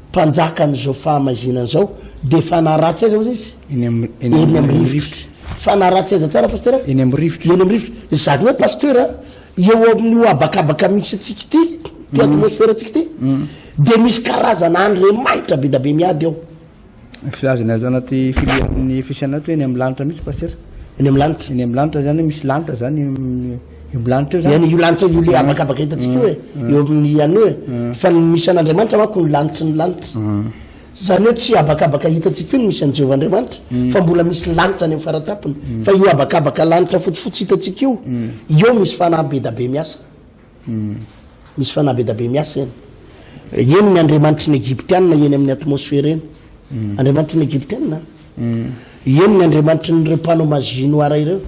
[SPEAKER 3] mpanjakan'izao fahamaizinana izao dia fanahy ratsy aiza hozy izy?
[SPEAKER 2] Eny amin'ny
[SPEAKER 3] Eny amin'ny rivotra. Fanahy ratsy aiza tsara pasteur?
[SPEAKER 2] Eny amin'ny rivotra.
[SPEAKER 3] Eny amin'ny rivotra. Izany hoe pasteur, eo amin'io habakabaka misy antsika ity, ity atmosfera antsika ity, dia misy karazana andriamanitra be da be miady ao.
[SPEAKER 2] Ny filazany azy anaty filian'ny Efesiana ato hoe eny amin'ny lanitra mihitsy pasteur.
[SPEAKER 3] Eny amin'ny lanitra.
[SPEAKER 2] Eny amin'ny lanitra zany misy lanitra zany eo amin'ny lanitra eo zany.
[SPEAKER 3] Eny io lanitra io le habakabaka hitantsika io e.
[SPEAKER 2] Mm.
[SPEAKER 3] Eo amin'ny anio e.
[SPEAKER 2] Mm.
[SPEAKER 3] Fa ny misy an'Andriamanitra manko ny lanitry ny lanitra.
[SPEAKER 2] Mm.
[SPEAKER 3] Zany hoe tsy habakabaka hitantsika io ny misy an'i Jehovah Andriamanitra fa mbola misy lanitra any amin'ny faratampony. Fa io habakabaka lanitra fotsifotsy hitantsika io, eo misy fanahy be da be miasa. Misy fanahy be da be miasa eny. Eny ny andriamanitry ny Egyptiana eny amin'ny atmosfera eny. Andriamanitry ny Egyptiana. Eny ny andriamanitry ny ireo mpanao magie noire ireo.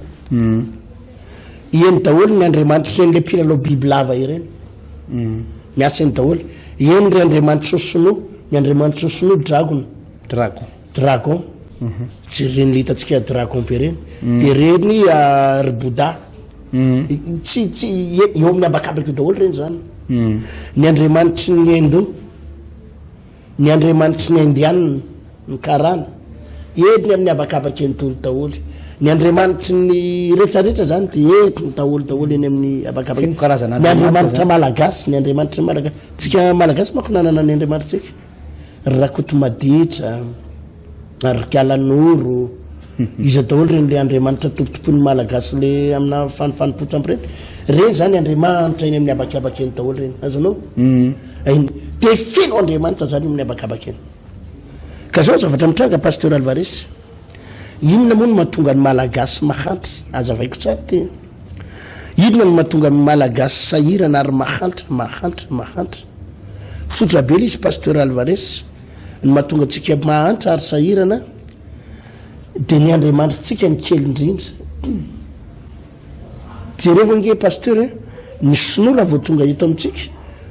[SPEAKER 3] Eny daholo ny andriamanitry ireny le mpilalao bibilava ireny. Miasa eny daholo. Eny ry andriamanitry ny sinoa, ny andriamanitry ny sinoa dragona.
[SPEAKER 2] Dragon.
[SPEAKER 3] Dragon. Tsy ireny le hitantsika dragon be ireny. De ireny ry Bouddha. Tsy, tsy, eo amin'ny habakabaka eo daholo ireny zany. Ny andriamanitry ny Hindou, ny andriamanitry ny Indiana, ny Karana, eny amin'ny habakabaka eny daholo daholo. Ny andriamanitry ny retraretra zany dia eny daholo daholo eny amin'ny habakabaka.
[SPEAKER 2] Feno karazana
[SPEAKER 3] Ny
[SPEAKER 2] andriamanitra
[SPEAKER 3] andriamanitra
[SPEAKER 2] zany.
[SPEAKER 3] malagasy, ny andriamanitry ny malagasy. Tsika malagasy manko nanana ny andriamanitsika. Ry Rakotomaditra, ry Kalanoro, iza daholo ireny le Andriamanitra tompotompoin'ny Malagasy le amina fanifanim-potsampy ireny? Ireny zany Andriamanitra eny amin'ny habakabaka eny daholo ireny, azonao? Eny, dia feno Andriamanitra zany eo amin'ny habakabaka eny. Ka zao ny zavatra mitranga Pasteur Alvarez, inona moa no mahatonga ny Malagasy mahantra? Azavaiko tsara ity an. Inona no mahatonga ny Malagasy sahirana ary mahantra, mahantra, mahantra? Tsotra be le izy Pasteur Alvarez, ny mahatonga antsika mahantra ary sahirana dia ny Andriamanitritsika ny kely indrindra. Jerevo ange Pasteur eh, ny sinoa raha vao tonga eto amintsika,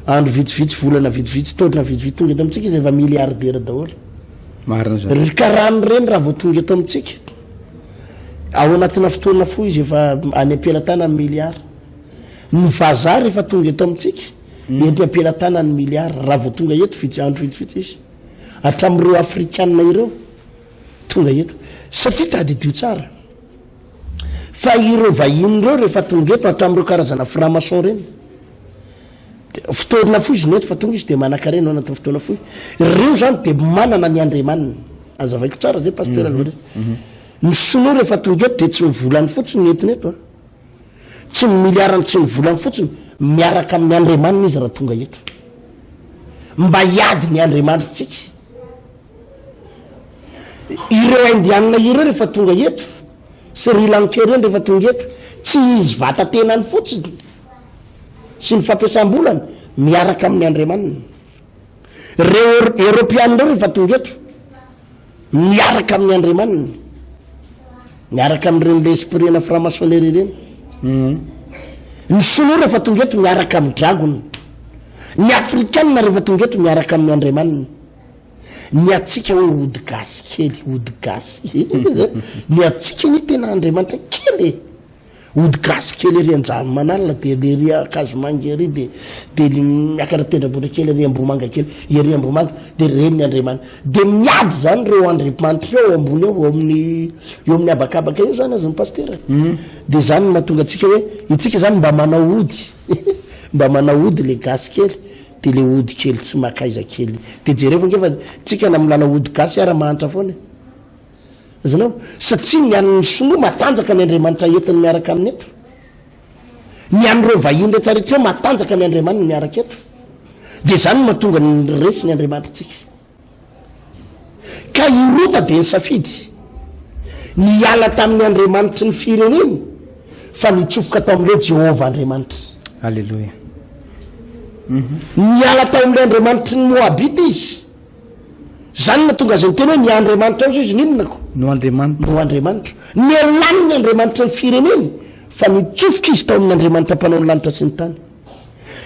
[SPEAKER 3] andro vitsivitsy, volana vitsivitsy, taona vitsivitsy tonga eto amintsika izy efa milliardaire daholo.
[SPEAKER 2] Marina zany.
[SPEAKER 3] Ry karana ireny raha vao tonga eto amintsika, ao anatina fotoana fohy izy efa any am-pelatanany milliard. Ny vazaha rehefa tonga eto amintsika, Eny am-pelatanany milliards raha vao tonga eto vitsy andro vitsivitsy izy. Hatramin'ireo afrikanina ireo tonga eto. Satria tadidio tsara fa ireo vahiny ireo rehefa tonga eto hatramin'ireo karazana franc-maçon ireny fotoana fohy izy no eto fa tonga izy dia manankarena ao anatin'ny fotoana fohy. Ireo izany dia manana ny andriamaniny. Azavaiko tsara zay pasteur Alvarez. Ny sinoa rehefa tonga eto dia tsy ny volany fotsiny no entiny eto an. Tsy ny miliarany tsy ny volany fotsiny, miaraka amin'ny Andriamaniny izy raha tonga eto. Mba hiady ny Andriamanitritsika. Ireo Indiana ireo rehefa tonga eto, Sri Lanka ireny rehefa tonga eto, tsy izy vata-tenany fotsiny sy ny fampiasam-bolany miaraka amin'ny Andriamaniny. Ireo Eoropeana ireo rehefa tonga eto, miaraka amin'ny Andriamaniny, miaraka amin'ireny le esprit ana franc-maçonnerie ireny.
[SPEAKER 2] Mhm.
[SPEAKER 3] Ny sinoa rehefa tonga eto miaraka amin'ny dragona. Ny afrikanina rehefa tonga eto miaraka amin'ny Andriamaniny. Ny antsika hoe ody gasy kely, ody gasy. Ny antsika anie tena Andriamanitra kely e. Ody gasy kely ery Anjanomanalina dia le ery Ankazomanga ery dia dia le miakatra tendrombohitra kely ery Ambohimanga kely ery Ambohimanga dia reny ny Andriamanitra dia miady zany ireo Andriamanitra ireo ao ambony ao eo amin'ny eo amin'ny habakabaka eo zany azon'ny pasitera dia zany no mahatonga antsika hoe itsika zany mba manao ody mba manao ody le gasy kely dia le ody kely tsy makaiza kely dia jerevo ange fa tsika na milalao ody gasy ara mahantra foana e. Azonao? Satria ny an'ny sinoa matanjaka ny Andriamanitra entiny miaraka aminy eto. Ny an'ireo vahiny rehetra rehetra ireo matanjaka ny Andriamaniny miaraka eto. Dia izany no mahatonga ny resy ny Andriamanitritsika. Ka i Rota dia nisafidy ny hiala tamin'ny Andriamanitry ny fireneny. Fa nitsofoka tao amin'ilay Jehovah Andriamanitra.
[SPEAKER 2] Aleloia.
[SPEAKER 3] Niala tao amin'ilay Andriamanitry ny Moabita izy. Izany no nahatonga azy niteny hoe, Ny Andriamanitrao izao izy n'inona ko?
[SPEAKER 2] No Andriamanitro.
[SPEAKER 3] No Andriamanitro. Nialany ny Andriamanitry ny fireneny, fa nitsofoka izy tao amin'ny Andriamanitra mpanao ny lanitra sy ny tany.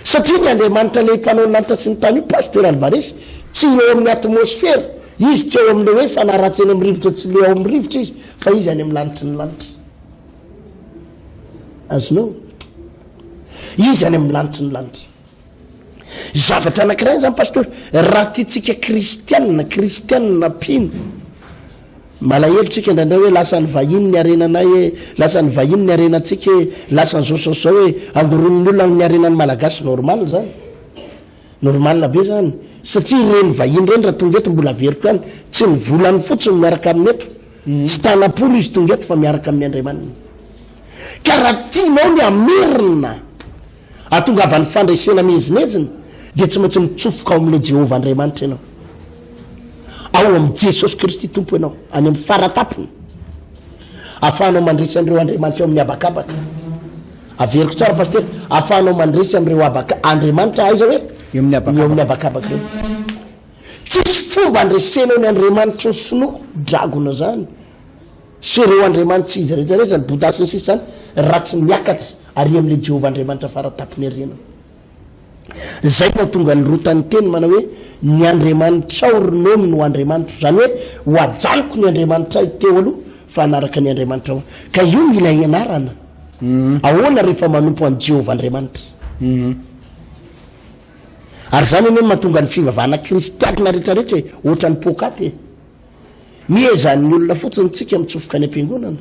[SPEAKER 3] Satria ny Andriamanitra ilay mpanao ny lanitra sy ny tany io, Pasteur Alvarez, tsy eo amin'ny atmosfera, izy tsy ao amin'ilay hoe fanahy ratsy eny amin'ny rivotra, tsy ilay ao amin'ny rivotra izy, fa izy any amin'ny lanitry ny lanitra. Azonao? Izy any amin'ny lanitry ny lanitra. Zavatra anankiray izany pasteur, raha tiantsika kristianina, kristianina mpino, malahelo tsika indraindray hoe lasa ny vahiny ny harenanay e, lasa ny vahiny ny harenantsika e, lasa ny zao sy zao e, angoronin'ny olona ny harenan'ny malagasy, normal zany. Normal be zany, satria ireny vahiny ireny raha tonga eto mbola averiko ihany, tsy ny volany fotsiny miaraka aminy eto, tsy tanam-polo izy tonga eto fa miaraka amin'ny Andriamaniny. Ka raha tianao ny hamerina Ahatongavan'ny fandresena miezinezina, dia tsy maintsy mitsofoka ao amin'ilay Jehovah Andriamanitra ianao. Ao amin'i Jesosy Kristy Tompo ianao, any amin'ny fara-tampony. Ahafahanao mandresy an'ireo andriamanitra eo amin'ny habakabaka. Averiko tsara, Pasitera, ahafahanao mandresy amin'ireo habaka, andriamanitra aiza hoe?
[SPEAKER 2] Eo amin'ny
[SPEAKER 3] habakabaka. Eo amin'ny habakabaka ireo. Tsisy fomba andresenao ny andriamanitry ny sinoa, dragona izany. Sy ireo andriamani-tsy izy rehetra rehetra, ny Bouddha sy ny sisa izany, raha tsy miakatra ary amin'ilay Jehovah Andriamanitra fara tampony ary ianao. Izay no hahatonga an'i Rota niteny manao hoe, Ny Andriamanitrao ry Naomy no Andriamanitro. Izany hoe, ho ajanoko ny Andriamanitray teo aloha fa hanaraka ny Andriamanitrao aho. Ka io mila ianarana. Ahoana rehefa manompo an'i Jehovah Andriamanitra? Ary izany anie no mahatonga ny fivavahana kristianina rehetra rehetra e, ohatran'ny poakaty e. Mihezan'ny olona fotsiny tsika mitsofoka any am-piangonana.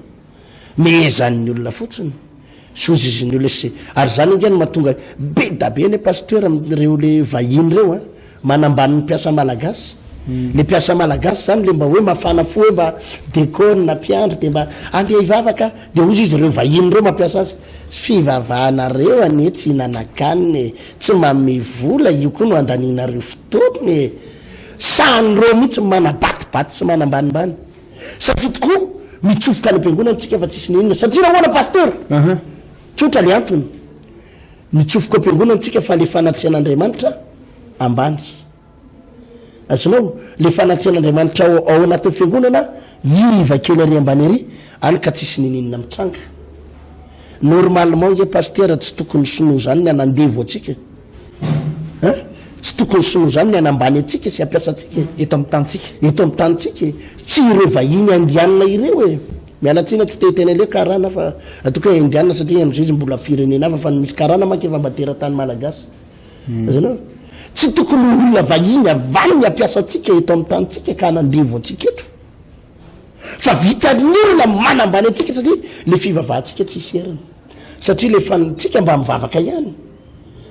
[SPEAKER 3] Mihezan'ny olona fotsiny. Sozizin'ny olona sy ary zany ange no mahatonga be da be anie pasteur amin'ireo le vahiny ireo a, manambany ny mpiasa malagasy. Le mpiasa malagasy zany le mba hoe mafana fo hoe mba dekona, mpiandry de mba andeha hivavaka de hozy izy ireo vahiny ireo mampiasa azy. Fivavahanareo anie tsy hinanakanina e, tsy manome vola, io koa no andanianareo fotoana e. Sahan'ireo mihitsy ny manabatibaty sy manambanimbany. Satria tokoa mitsofoka any am-piangonana tsika fa tsisy n'inona. Satria nahoana Pasteur? Tsotra le antony. Mitsofoka ao am-piangonana tsika fa le fanatrehan'Andriamanitra ambany. Azonao? Le fanatrehan'Andriamanitra ao ao anatin'ny fiangonana iva kely ary ambany ary, any ka tsisy n'inon'inona mitranga. Normalement nge Pasteur tsy tokony sinoa zany ny hanandevo antsika. Hein? Tsy tokony sinoa zany ny hanambany antsika sy hampiasa antsika e.
[SPEAKER 2] Eto amin'ny tanintsika.
[SPEAKER 3] Eto amin'ny tanintsika e. Tsy ireo vahiny indiana ireo e. Miala tsiny tsy te hiteny an'ilay karana fa ataoko hoe indiana satria amin'izay izy mbola firenena hafa fa ny misy karana manko efa mba teratany malagasy. Azonao? Tsy tokony ho olona vahiny avy any ny hampiasa antsika eto amin'ny tanintsika ka hanandevo antsika eto. Fa vitan'ny olona manambany antsika satria le fivavahantsika tsisy heriny. Satria le fan tsika mba mivavaka ihany.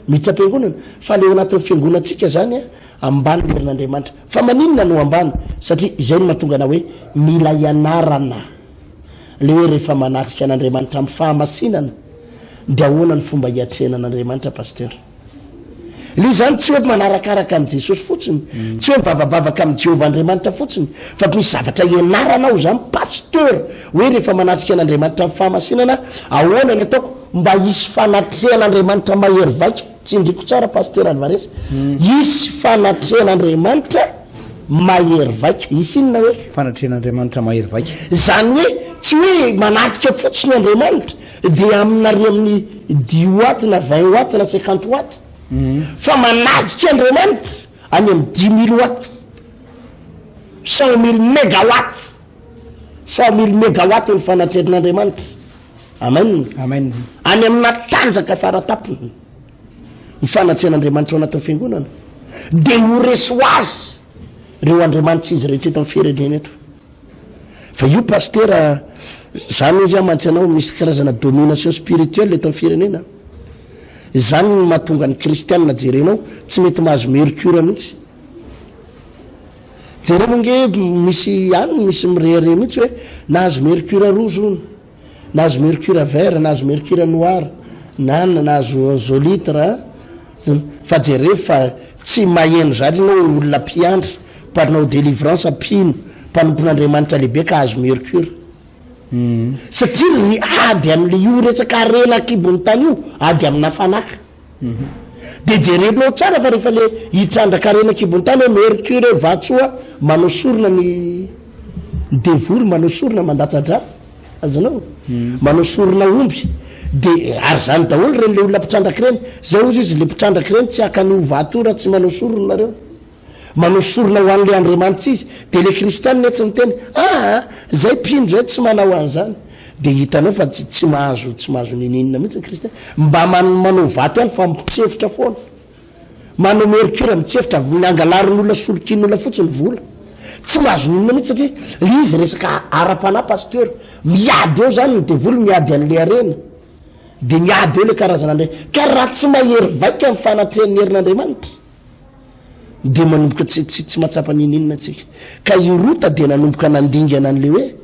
[SPEAKER 3] Miditra am-piangonana. Fa le ao anatin'ny fiangonantsika zany a, ambany ny herin'Andriamanitra. Fa maninona no ambany? Satria izay no mahatonga anao hoe mila ianarana. Le hoe rehefa manatrika an'Andriamanitra amin'ny fahamasinana dia ahoana ny fomba hiatrehana an'Andriamanitra Pasteur? Le izany tsy hoe manarakaraka an'i Jesosy fotsiny, tsy hoe mivavabavaka amin'i Jehovah Andriamanitra fotsiny, fa misy zavatra ianarana ao izany Pasteur, hoe rehefa manatrika an'Andriamanitra amin'ny fahamasinana, ahoana ny ataoko mba hisy fanatrehan'Andriamanitra mahery vaika, tsindriko tsara Pasteur Alvarez, hisy fanatrehan'Andriamanitra mahery vaika, hisy inona hoe?
[SPEAKER 2] Fanatrehan'Andriamanitra mahery vaika.
[SPEAKER 3] Izany hoe tsy hoe manatrika fotsiny Andriamanitra, Dia amina ary amin'ny dix watt na vingt watt na cinquante watt fa manajika Andriamanitra any amin'ny dix mille watt, 100 mille megawatt, 100 mille megawatt ny fanatrehan'Andriamanitra. Amen.
[SPEAKER 2] Amen.
[SPEAKER 3] Any amina tanjaka faratapony ny fanatrehan'Andriamanitra ao anatin'ny fiangonana dia ho resy ho azy ireo andriamanitra izy rehetra eto amin'ny firenena eto. Fa io pasitera zany ozy aho mantsy anao misy karazana domination spirituelle eto amin'ny firenena. Izany no mahatonga ny kristianina jerenao tsy mety mahazo mercure mihitsy. Jereo ange misy any misy mirehareha mihitsy hoe nahazo mercure rouge hono, nahazo mercure vert, nahazo mercure noir, na nahazo zolitre. Fa jereo fa tsy maheno zany ianao olona mpiandry. Mpanao délivrance mpino, mpanompon'Andriamanitra lehibe ka azo mercure. Satria ny ady amin'le io resaka harena an-kibon'ny tany io, ady amina fanaka. Dia jerenao tsara fa rehefa le hitrandraka harena an-kibon'ny tany hoe mercure, vatosoa, manao sorona ny devoly, manao sorona mandatsa-drà. Azonao? Manao sorona omby. Dia ary zany daholo ireny le olona mpitrandraka ireny. Zay hozy izy le mpitrandraka ireny tsy haka an'io vato io raha tsy manao sorona nareo. Manao sorona ho an'ilay Andriamanitra izy. Dia ilay kristianina etsy miteny, aa, izay mpino izay tsy manao an'izany. Dia hitanao fa tsy tsy mahazo tsy mahazo ninininona mihitsy ny kristiana. Mba manao vato ihany fa mitsefotra foana. Manao mercure mitsefotra, ny angalarin'olona solokian'olona fotsiny vola. Tsy mahazo ninona mihitsy satria ilay izy resaka ara-panahy pasteur. Miady eo izany ny devoly miady an'ilay harena. Dia miady eo ilay karazana andre. Ka raha tsy mahery vaika ny fanatrehan'ny herin'Andriamanitra, dia manomboka tsy tsy tsy mahatsapa n'inon'inona tsika. Ka i Rota dia nanomboka nandingana an'ilay hoe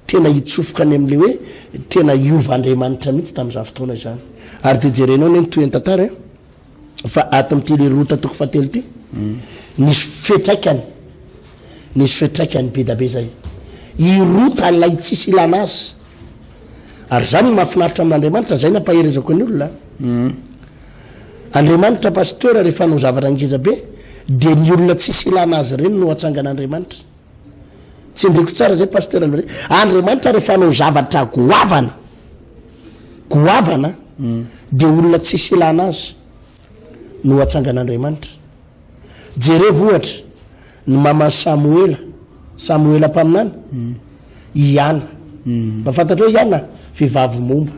[SPEAKER 3] tena hitsofoka any amin'ilay hoe tena hiova Andriamanitra mihitsy tamin'izany fotoana izany. Ary dia jerenao anie ny tohin'ny tantara e, fa ato amin'ity ilay Rota toko fahatelo ity, nisy fiantraikany, nisy fiantraikany be da be izay. I Rota ilay tsisy ilana azy. Ary izany no mahafinaritra amin'Andriamanitra, izay no ampaherezako ny olona. Andriamanitra Pasteur rehefa hanao zavatra ngeza be dia ny olona tsisy ilana azy ireny no atsangan'Andriamanitra. Tsindriko tsara zay Pasteur Albert. Andriamanitra rehefa hanao zavatra goavana goavana dia olona tsisy ilana azy no atsangan'Andriamanitra. Jerevo ohatra ny maman'i Samoela, Samoela mpaminany, i Ana. Mba fantatrao i Ana? Vehivavy momba,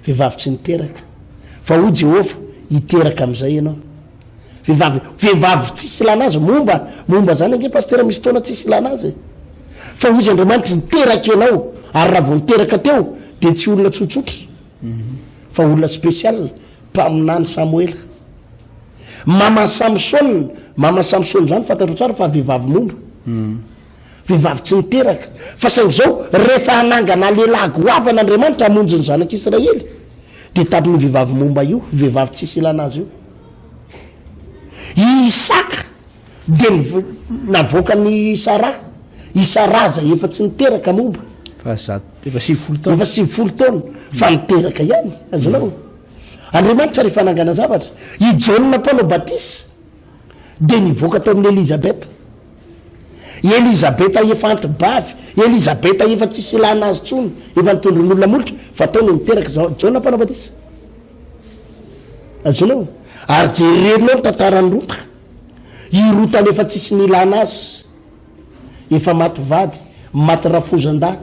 [SPEAKER 3] vehivavy tsy niteraka. Fa hoy Jehovah, hiteraka amin'izay ianao. Vehivavy, vehivavy tsisy ilana azy, momba, momba zany ange pasitera misy fotoana tsisy ilana azy e. Fa hoy izy Andriamanitra, hiteraka ianao, ary raha vao niteraka teo, dia tsy olona tsotsotra, fa olona spécial, mpaminany Samoela. Maman'i Samsona, maman'i Samsona izany fantatrao tsara fa vehivavy momba. Vehivavy tsy niteraka. Fa saingy izao, rehefa hanangana lehilahy goavana Andriamanitra hamonjy ny zanak'Israely, dia tamin'io vehivavy momba io, vehivavy tsisy ilana azy io. I Isaka dia navoakan'i Saraha. I Saraha izay efa tsy niteraka momba.
[SPEAKER 2] Fa zato, efa 90 taona.
[SPEAKER 3] Efa 90 taona, fa niteraka ihany, azonao. Andriamanitra rehefa hanangana zavatra. I Jaona mpanao batisa dia nivoaka tao amin'i Elizabeta. I Elizabeta efa anti-bavy, Elizabeta efa tsisy ilana azy intsony, efa nitondron'olona molotra, fa tao no niteraka Jaona mpanao batisa. Azonao? Ary jerenao ny tantaran'i Rota. I Rota efa tsisy nilana azy. Efa maty vady, maty rafozan-dahy,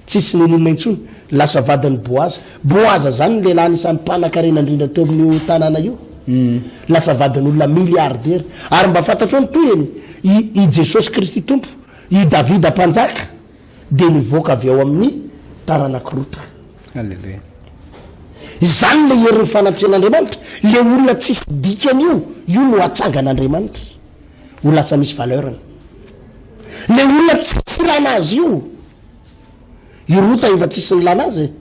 [SPEAKER 3] tsisy n'inon'inona intsony, lasa vadin'i Boaza. Boaza zany ny lehilahy anisan'ny mpanan-karena indrindra teo amin'io tanàna io. Lasa vadin'olona milliardaire. Ary mba fantatrao ny tohiny? I, i Jesosy Kristy Tompo, i Davida Mpanjaka dia nivoaka avy ao amin'ny taranak'i Rota.
[SPEAKER 2] Aleloia.
[SPEAKER 3] Izany ilay herin'ny fanatrehan'Andriamanitra. Ilay olona tsisy dikany io, io no atsangan'Andriamanitra. Ho lasa misy valeur-ny. Le olona tsisy ilana azy io, i Rota efa tsisy nilana azy e.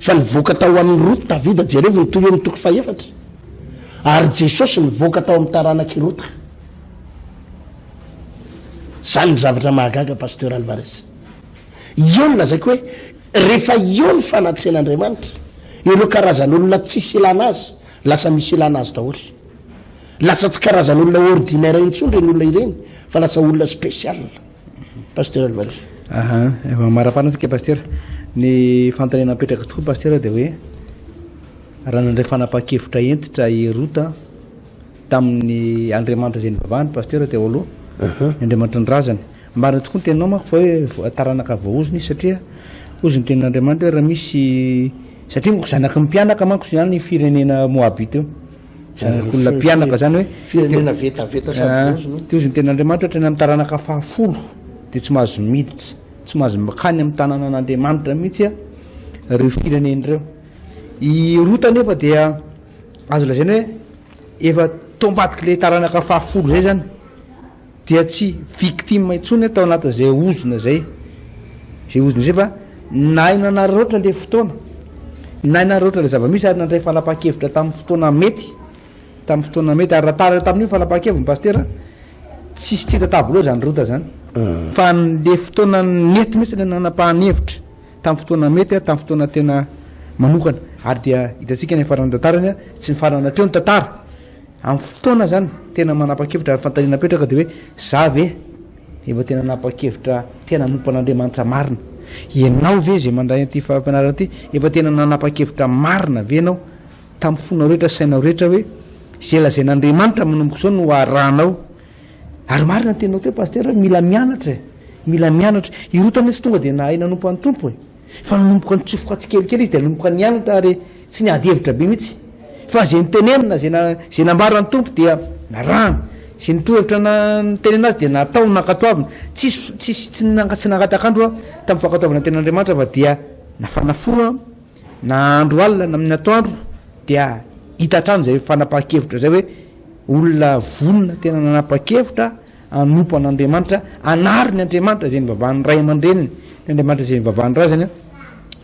[SPEAKER 3] Fa nivoaka tao amin'i Rota Davida, jerevo ny toy eo amin'ny toko fahefatra. Ary Jesosy nivoaka tao amin'ny taranak'i Rota. Zany ny zavatra mahagaga Pasteur Alvarez. Eo no lazaiko hoe rehefa eo ny fanatrehan'Andriamanitra, ireo karazan'olona tsisy ilana azy, lasa misy ilana azy daholo. Lasa tsy karazan'olona ordinaire intsony ireny olona ireny fa lasa olona spécial. Pasteur Alvarez.
[SPEAKER 2] Aha, efa maraparana tsika Pasteur. Ny fanontaniana mipetraka tokoa Pasteur dia hoe raha nandray fanapahan-kevitra hentitra i Rota tamin'ny Andriamanitra izay nivavahany Pasteur teo aloha, ny Andriamanitry ny razany. Marina tokoa ny teninao manko fa hoe taranaka voaozona izy satria hozy ny tenin'Andriamanitra hoe raha misy satria manko zanaky ny mpianaka manko izany firenena Moabita io. Zanak'olona mpianaka zany hoe
[SPEAKER 3] firenena vetaveta sady
[SPEAKER 2] ah, vozona. Teo izy ny tenin'Andriamanitra hatrany amin'ny taranaka fahafolo dia tsy mahazo miditra, tsy mahazo makany amin'ny tanànan'Andriamanitra mihitsy a ireo firenena ireo. I Rota nefa dia azo lazaina hoe efa tao ambadik'ilay taranaka fahafolo izay zany. dia tsy victime intsony tao anatin'izay ozona izay, izay ozona izay fa nahay nanararaotra ilay fotoana, nahay nanararaotra ilay zava-misy ary nandray fanapahan-kevitra tamin'ny fotoana mety, tamin'ny fotoana mety ary raha tara tamin'io fanapahan-keviny pasitera, tsisy tsy hita tableau izany rota izany. Fa le fotoana nety mihitsy le nanapahany hevitra, tamin'ny fotoana mety, tamin'ny fotoana tena manokana. Ary dia hitantsika ny faran'ny tantarany, tsy nifarana hatreo ny tantara. Amin'ny fotoana zany tena manapa-kevitra ary fanontaniana apetraka dia hoe za ve efa tena nanapa-kevitra tena hanompo an'Andriamanitra marina? Ianao ve izay mandray an'ity fampianarana ity efa tena nanapa-kevitra marina ve ianao tamin'ny fonao rehetra sy sainao rehetra hoe izay lazain'Andriamanitra manomboka izao no arahanao? Ary marina ny teninao teo Pasitera hoe mila mianatra e, mila mianatra. I Rota anie tsy tonga dia nahay nanompo an'ny Tompo e. Fa nanomboka nitsofoka tsikelikely izy dia nanomboka nianatra ary tsy niady hevitra be mihitsy. Fa izay notenenina, izay na, izay nambaran'ny Tompo dia narahana. Izay nitorohevitra na, nitenena azy dia natao, nankatoavina. Tsisy, tsisy, tsy nanga, tsy nangatak'andro aho tamin'ny fankatoavana ny tenin'Andriamanitra fa dia nafana fo aho, na andro alina na amin'ny atoandro dia hita hatrany izay fanapahan-kevitra izay hoe olona vonona tena nanapa-kevitra hanompo an'Andriamanitra, hanary ny Andriamanitra izay nivavahan'ny ray aman-dreniny, ny Andriamanitra izay nivavahan'ny razany,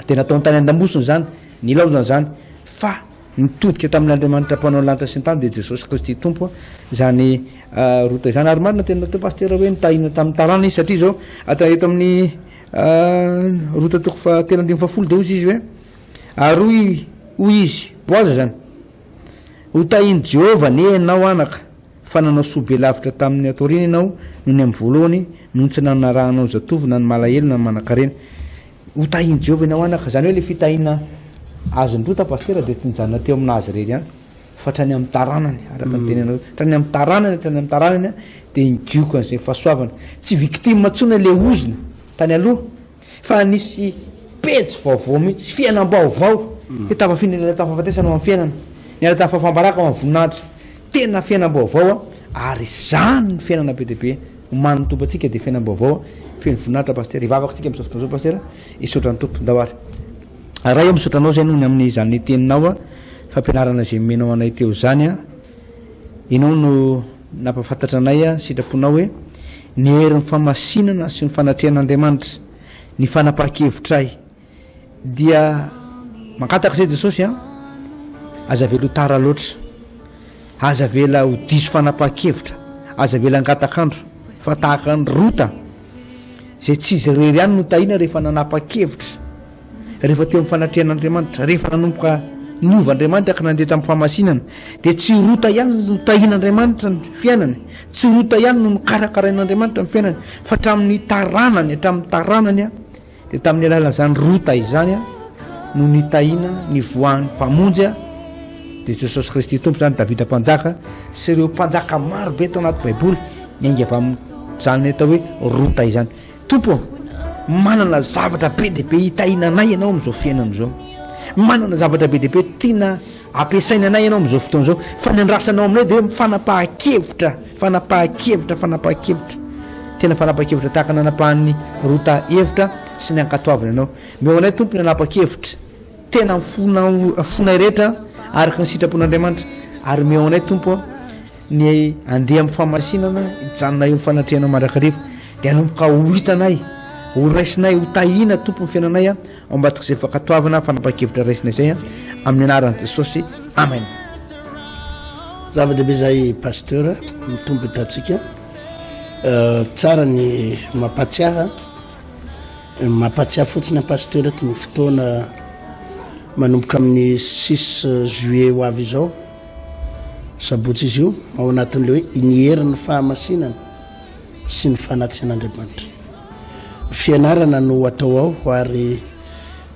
[SPEAKER 2] dia nataony tany an-damosiny izany, nilaozany izany, fa nitodika tamin'ilay Andriamanitra mpanao ny lanitra sy ny tany, dia Jesosy Kristy Tompo, izany Rota izany. Ary marina teninao teo Pasitera hoe nitahina tamin'ny taranany izy, satria izao, ata eto amin'ny Rota toko fahatelo andininy fahafolo dia hoy izy hoe, ary hoy hoy izy, Boaza izany, ho tahin'i Jehovah anie ianao anaka, Fa nanao soa be lavitra tamin' ny ato aoriana ianao noho ny amin' ny voalohany, noho ny tsy nanarahanao ny zatovo na ny malahelo na ny manankarena. Ho tahin'i Jehovah ianao anaka. Izany hoe ilay fitahiana azon'i Rota pasitera dia tsy nijanona teo aminazy irery ihany fa hatrany amin'ny taranany, araka ny teninareo. Hatrany amin'ny taranany, hatrany amin'ny taranany dia nigioka an'izay fahasoavana. Tsy victime intsony ilay ozona tany aloha. Fa nisy pejy vaovao mihitsy, fiainam-baovao, hoe tafafindra niala tamin'ny fahafatesana ho amin'ny fiainana, niala tamin'ny fahafaham-baraka ho amin'ny voninahitra. Tena fiainam-baovao ary izany no fiainana be dia be omanin'ny Tompo antsika dia fiainam-baovao feno voninahitra Pasitera. Hivavaka isika amin'izao fotoana izao Pasitera, hisaotra ny Tompo. Ndao ary. Ray ô, misaotra Anao izay noho ny amin'izany teninao, fampianarana izay nomenao anay teo izany. Ianao no nampahafantatra anay ny sitraponao hoe ny herin'ny famasinana sy ny fanatrehan'Andriamanitra, ny fanapahan-kevitray dia mangataka izay Jesosy an, aza avela ho tara loatra, aza avela ho diso fanapahan-kevitra, aza avela hangatak'andro fa tahaka an'i Rota izay tsy izy irery ihany no tahiana rehefa nanapa-kevitra. Rehefa teo amin'ny fanatrehan'Andriamanitra, rehefa nanomboka niova Andriamanitra ka nandeha tamin'ny fahamasinana, dia tsy Rota ihany no notahian'Andriamanitra ny fiainany, tsy Rota ihany no nokarakarain'Andriamanitra ny fiainany, fa hatramin'ny taranany, hatramin'ny taranany, dia tamin'ny alalan'izany Rota izany no nitahiana nivoahan'ny Mpamonjy, dia Jesosy Kristy Tompo izany, Davida Mpanjaka sy ireo mpanjaka maro be tao anaty Baiboly, niainga avy amin'izany atao hoe Rota izany. Tompo ô, manana zavatra be dia be hitahiana anay Ianao amin'izao fiainana izao. Manana zavatra be dia be tiana ampiasaina anay Ianao amin'izao fotoana izao. Fa ny andrasanao aminay dia hoe fanapahan-kevitra, fanapahan-kevitra, fanapahan-kevitra. Tena fanapahan-kevitra tahaka ny nanapahan'ny Rota hevitra sy ny ankatoaviny Anao. Omeo anay Tompo ny hanapa-kevitra tena amin'ny fonao, fonay rehetra araka ny sitrapon'Andriamanitra. Ary omeo anay Tompo ô, Ny handeha amin'ny fahamasinana, hijanona eo amin'ny fanatrehanao mandrakariva, dia hanomboka ho hitanay, ho raisinay, ho tahiana Tompo ny fiainanay ao ambadik'izay fankatoavana fanapahan-kevitra raisinay izay, amin'ny anaran'i Jesosy, Amen.
[SPEAKER 3] Zava-dehibe izay Pasteur, ny Tompo hitantsika. Tsara ny mampatsiahy. Mampatsiahy fotsiny an Pasteur eto ny fotoana manomboka amin'ny six juillet ho avy izao, sabotsy izy io, ao anatin'ilay hoe ny herin'ny fahamasinana sy ny fanatrehan'Andriamanitra. Fianarana no atao ao ary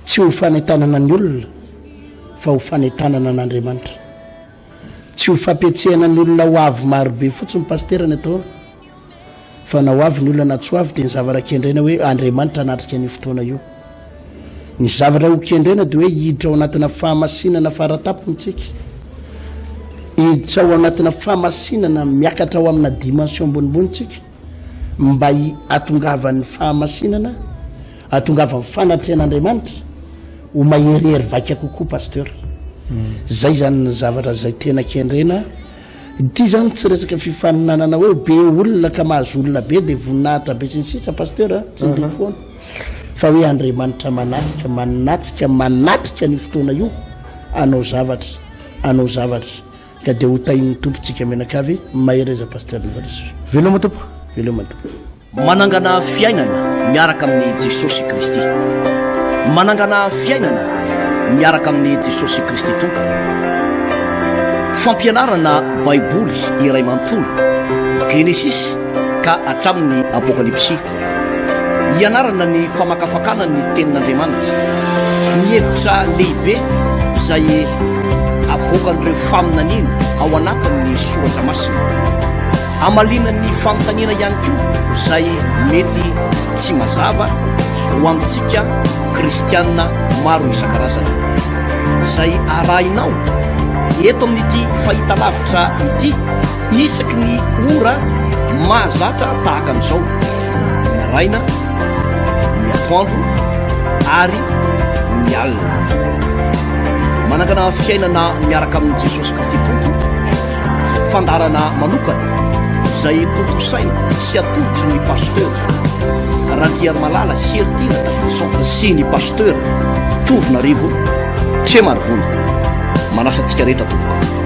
[SPEAKER 3] tsy ho fanentanana ny olona fa ho fanentanana an'Andriamanitra. Tsy ho fampietsehana ny olona ho avy marobe fotsiny Pasitera ny atao. Fa na ho avy ny olona na tsy ho avy dia ny zavatra kendrena hoe Andriamanitra hanatrika an'io fotoana io. Ny zavatra ho kendrena dia hoe hiditra ao anatina fahamasinana faratapony tsika. Hiditra ao anatina fahamasinana miakatra ao amina dimension ambonimbony tsika mba hahatongavan'ny fahamasinana, hahatongavan'ny fanatrehan'Andriamanitra ho maherihery vaika kokoa Pasteur. Zay zany ny zavatra zay tena kendrena. Ity zany tsy resaka fifaninanana hoe be olona ka mahazo olona be de voninahitra be sy ny sisa pasteur a, tsindrio foana fa hoe Andriamanitra manasika, manatrika, manatrika an'io fotoana io hanao zavatra, hanao zavatra ka dia ho tahin'ny Tompo tsika mianakavy, mahereza pasteur Nivalisoa.
[SPEAKER 2] Veloma tompoko.
[SPEAKER 3] Veloma tompoko.
[SPEAKER 1] Manangana fiainana miaraka amin'i Jesosy Kristy. Manangana fiainana miaraka amin'i Jesosy Kristy Tompo. Fampianarana Baiboly iray manontolo, Genesisy ka hatramin'ny Apokalypsy. Hianarana ny famakafakana ny Tenin'Andriamanitra, ny hevitra lehibe izay avoakan'ireo faminaniana ao anatin'ny Soratra Masina. Hamaliana ny fanontaniana ihany koa izay mety tsy mazava ho amintsika kristiana maro isan-karazany. Izay arahinao eto amin'ity fahitalavitra ity isaky ny ora mahazatra tahaka an'izao, ny maraina, ny atoandro ary ny alina. Manangana fiainana miaraka amin'i Jesosy Kristy Tompo. Fandaharana manokana izay tontosaina sy atolotry ny Pasteur Randriarimalala Heritiana Davidson sy ny Pasteur Tovonarivo Tremarivony. Manasa antsika rehetra tompoko.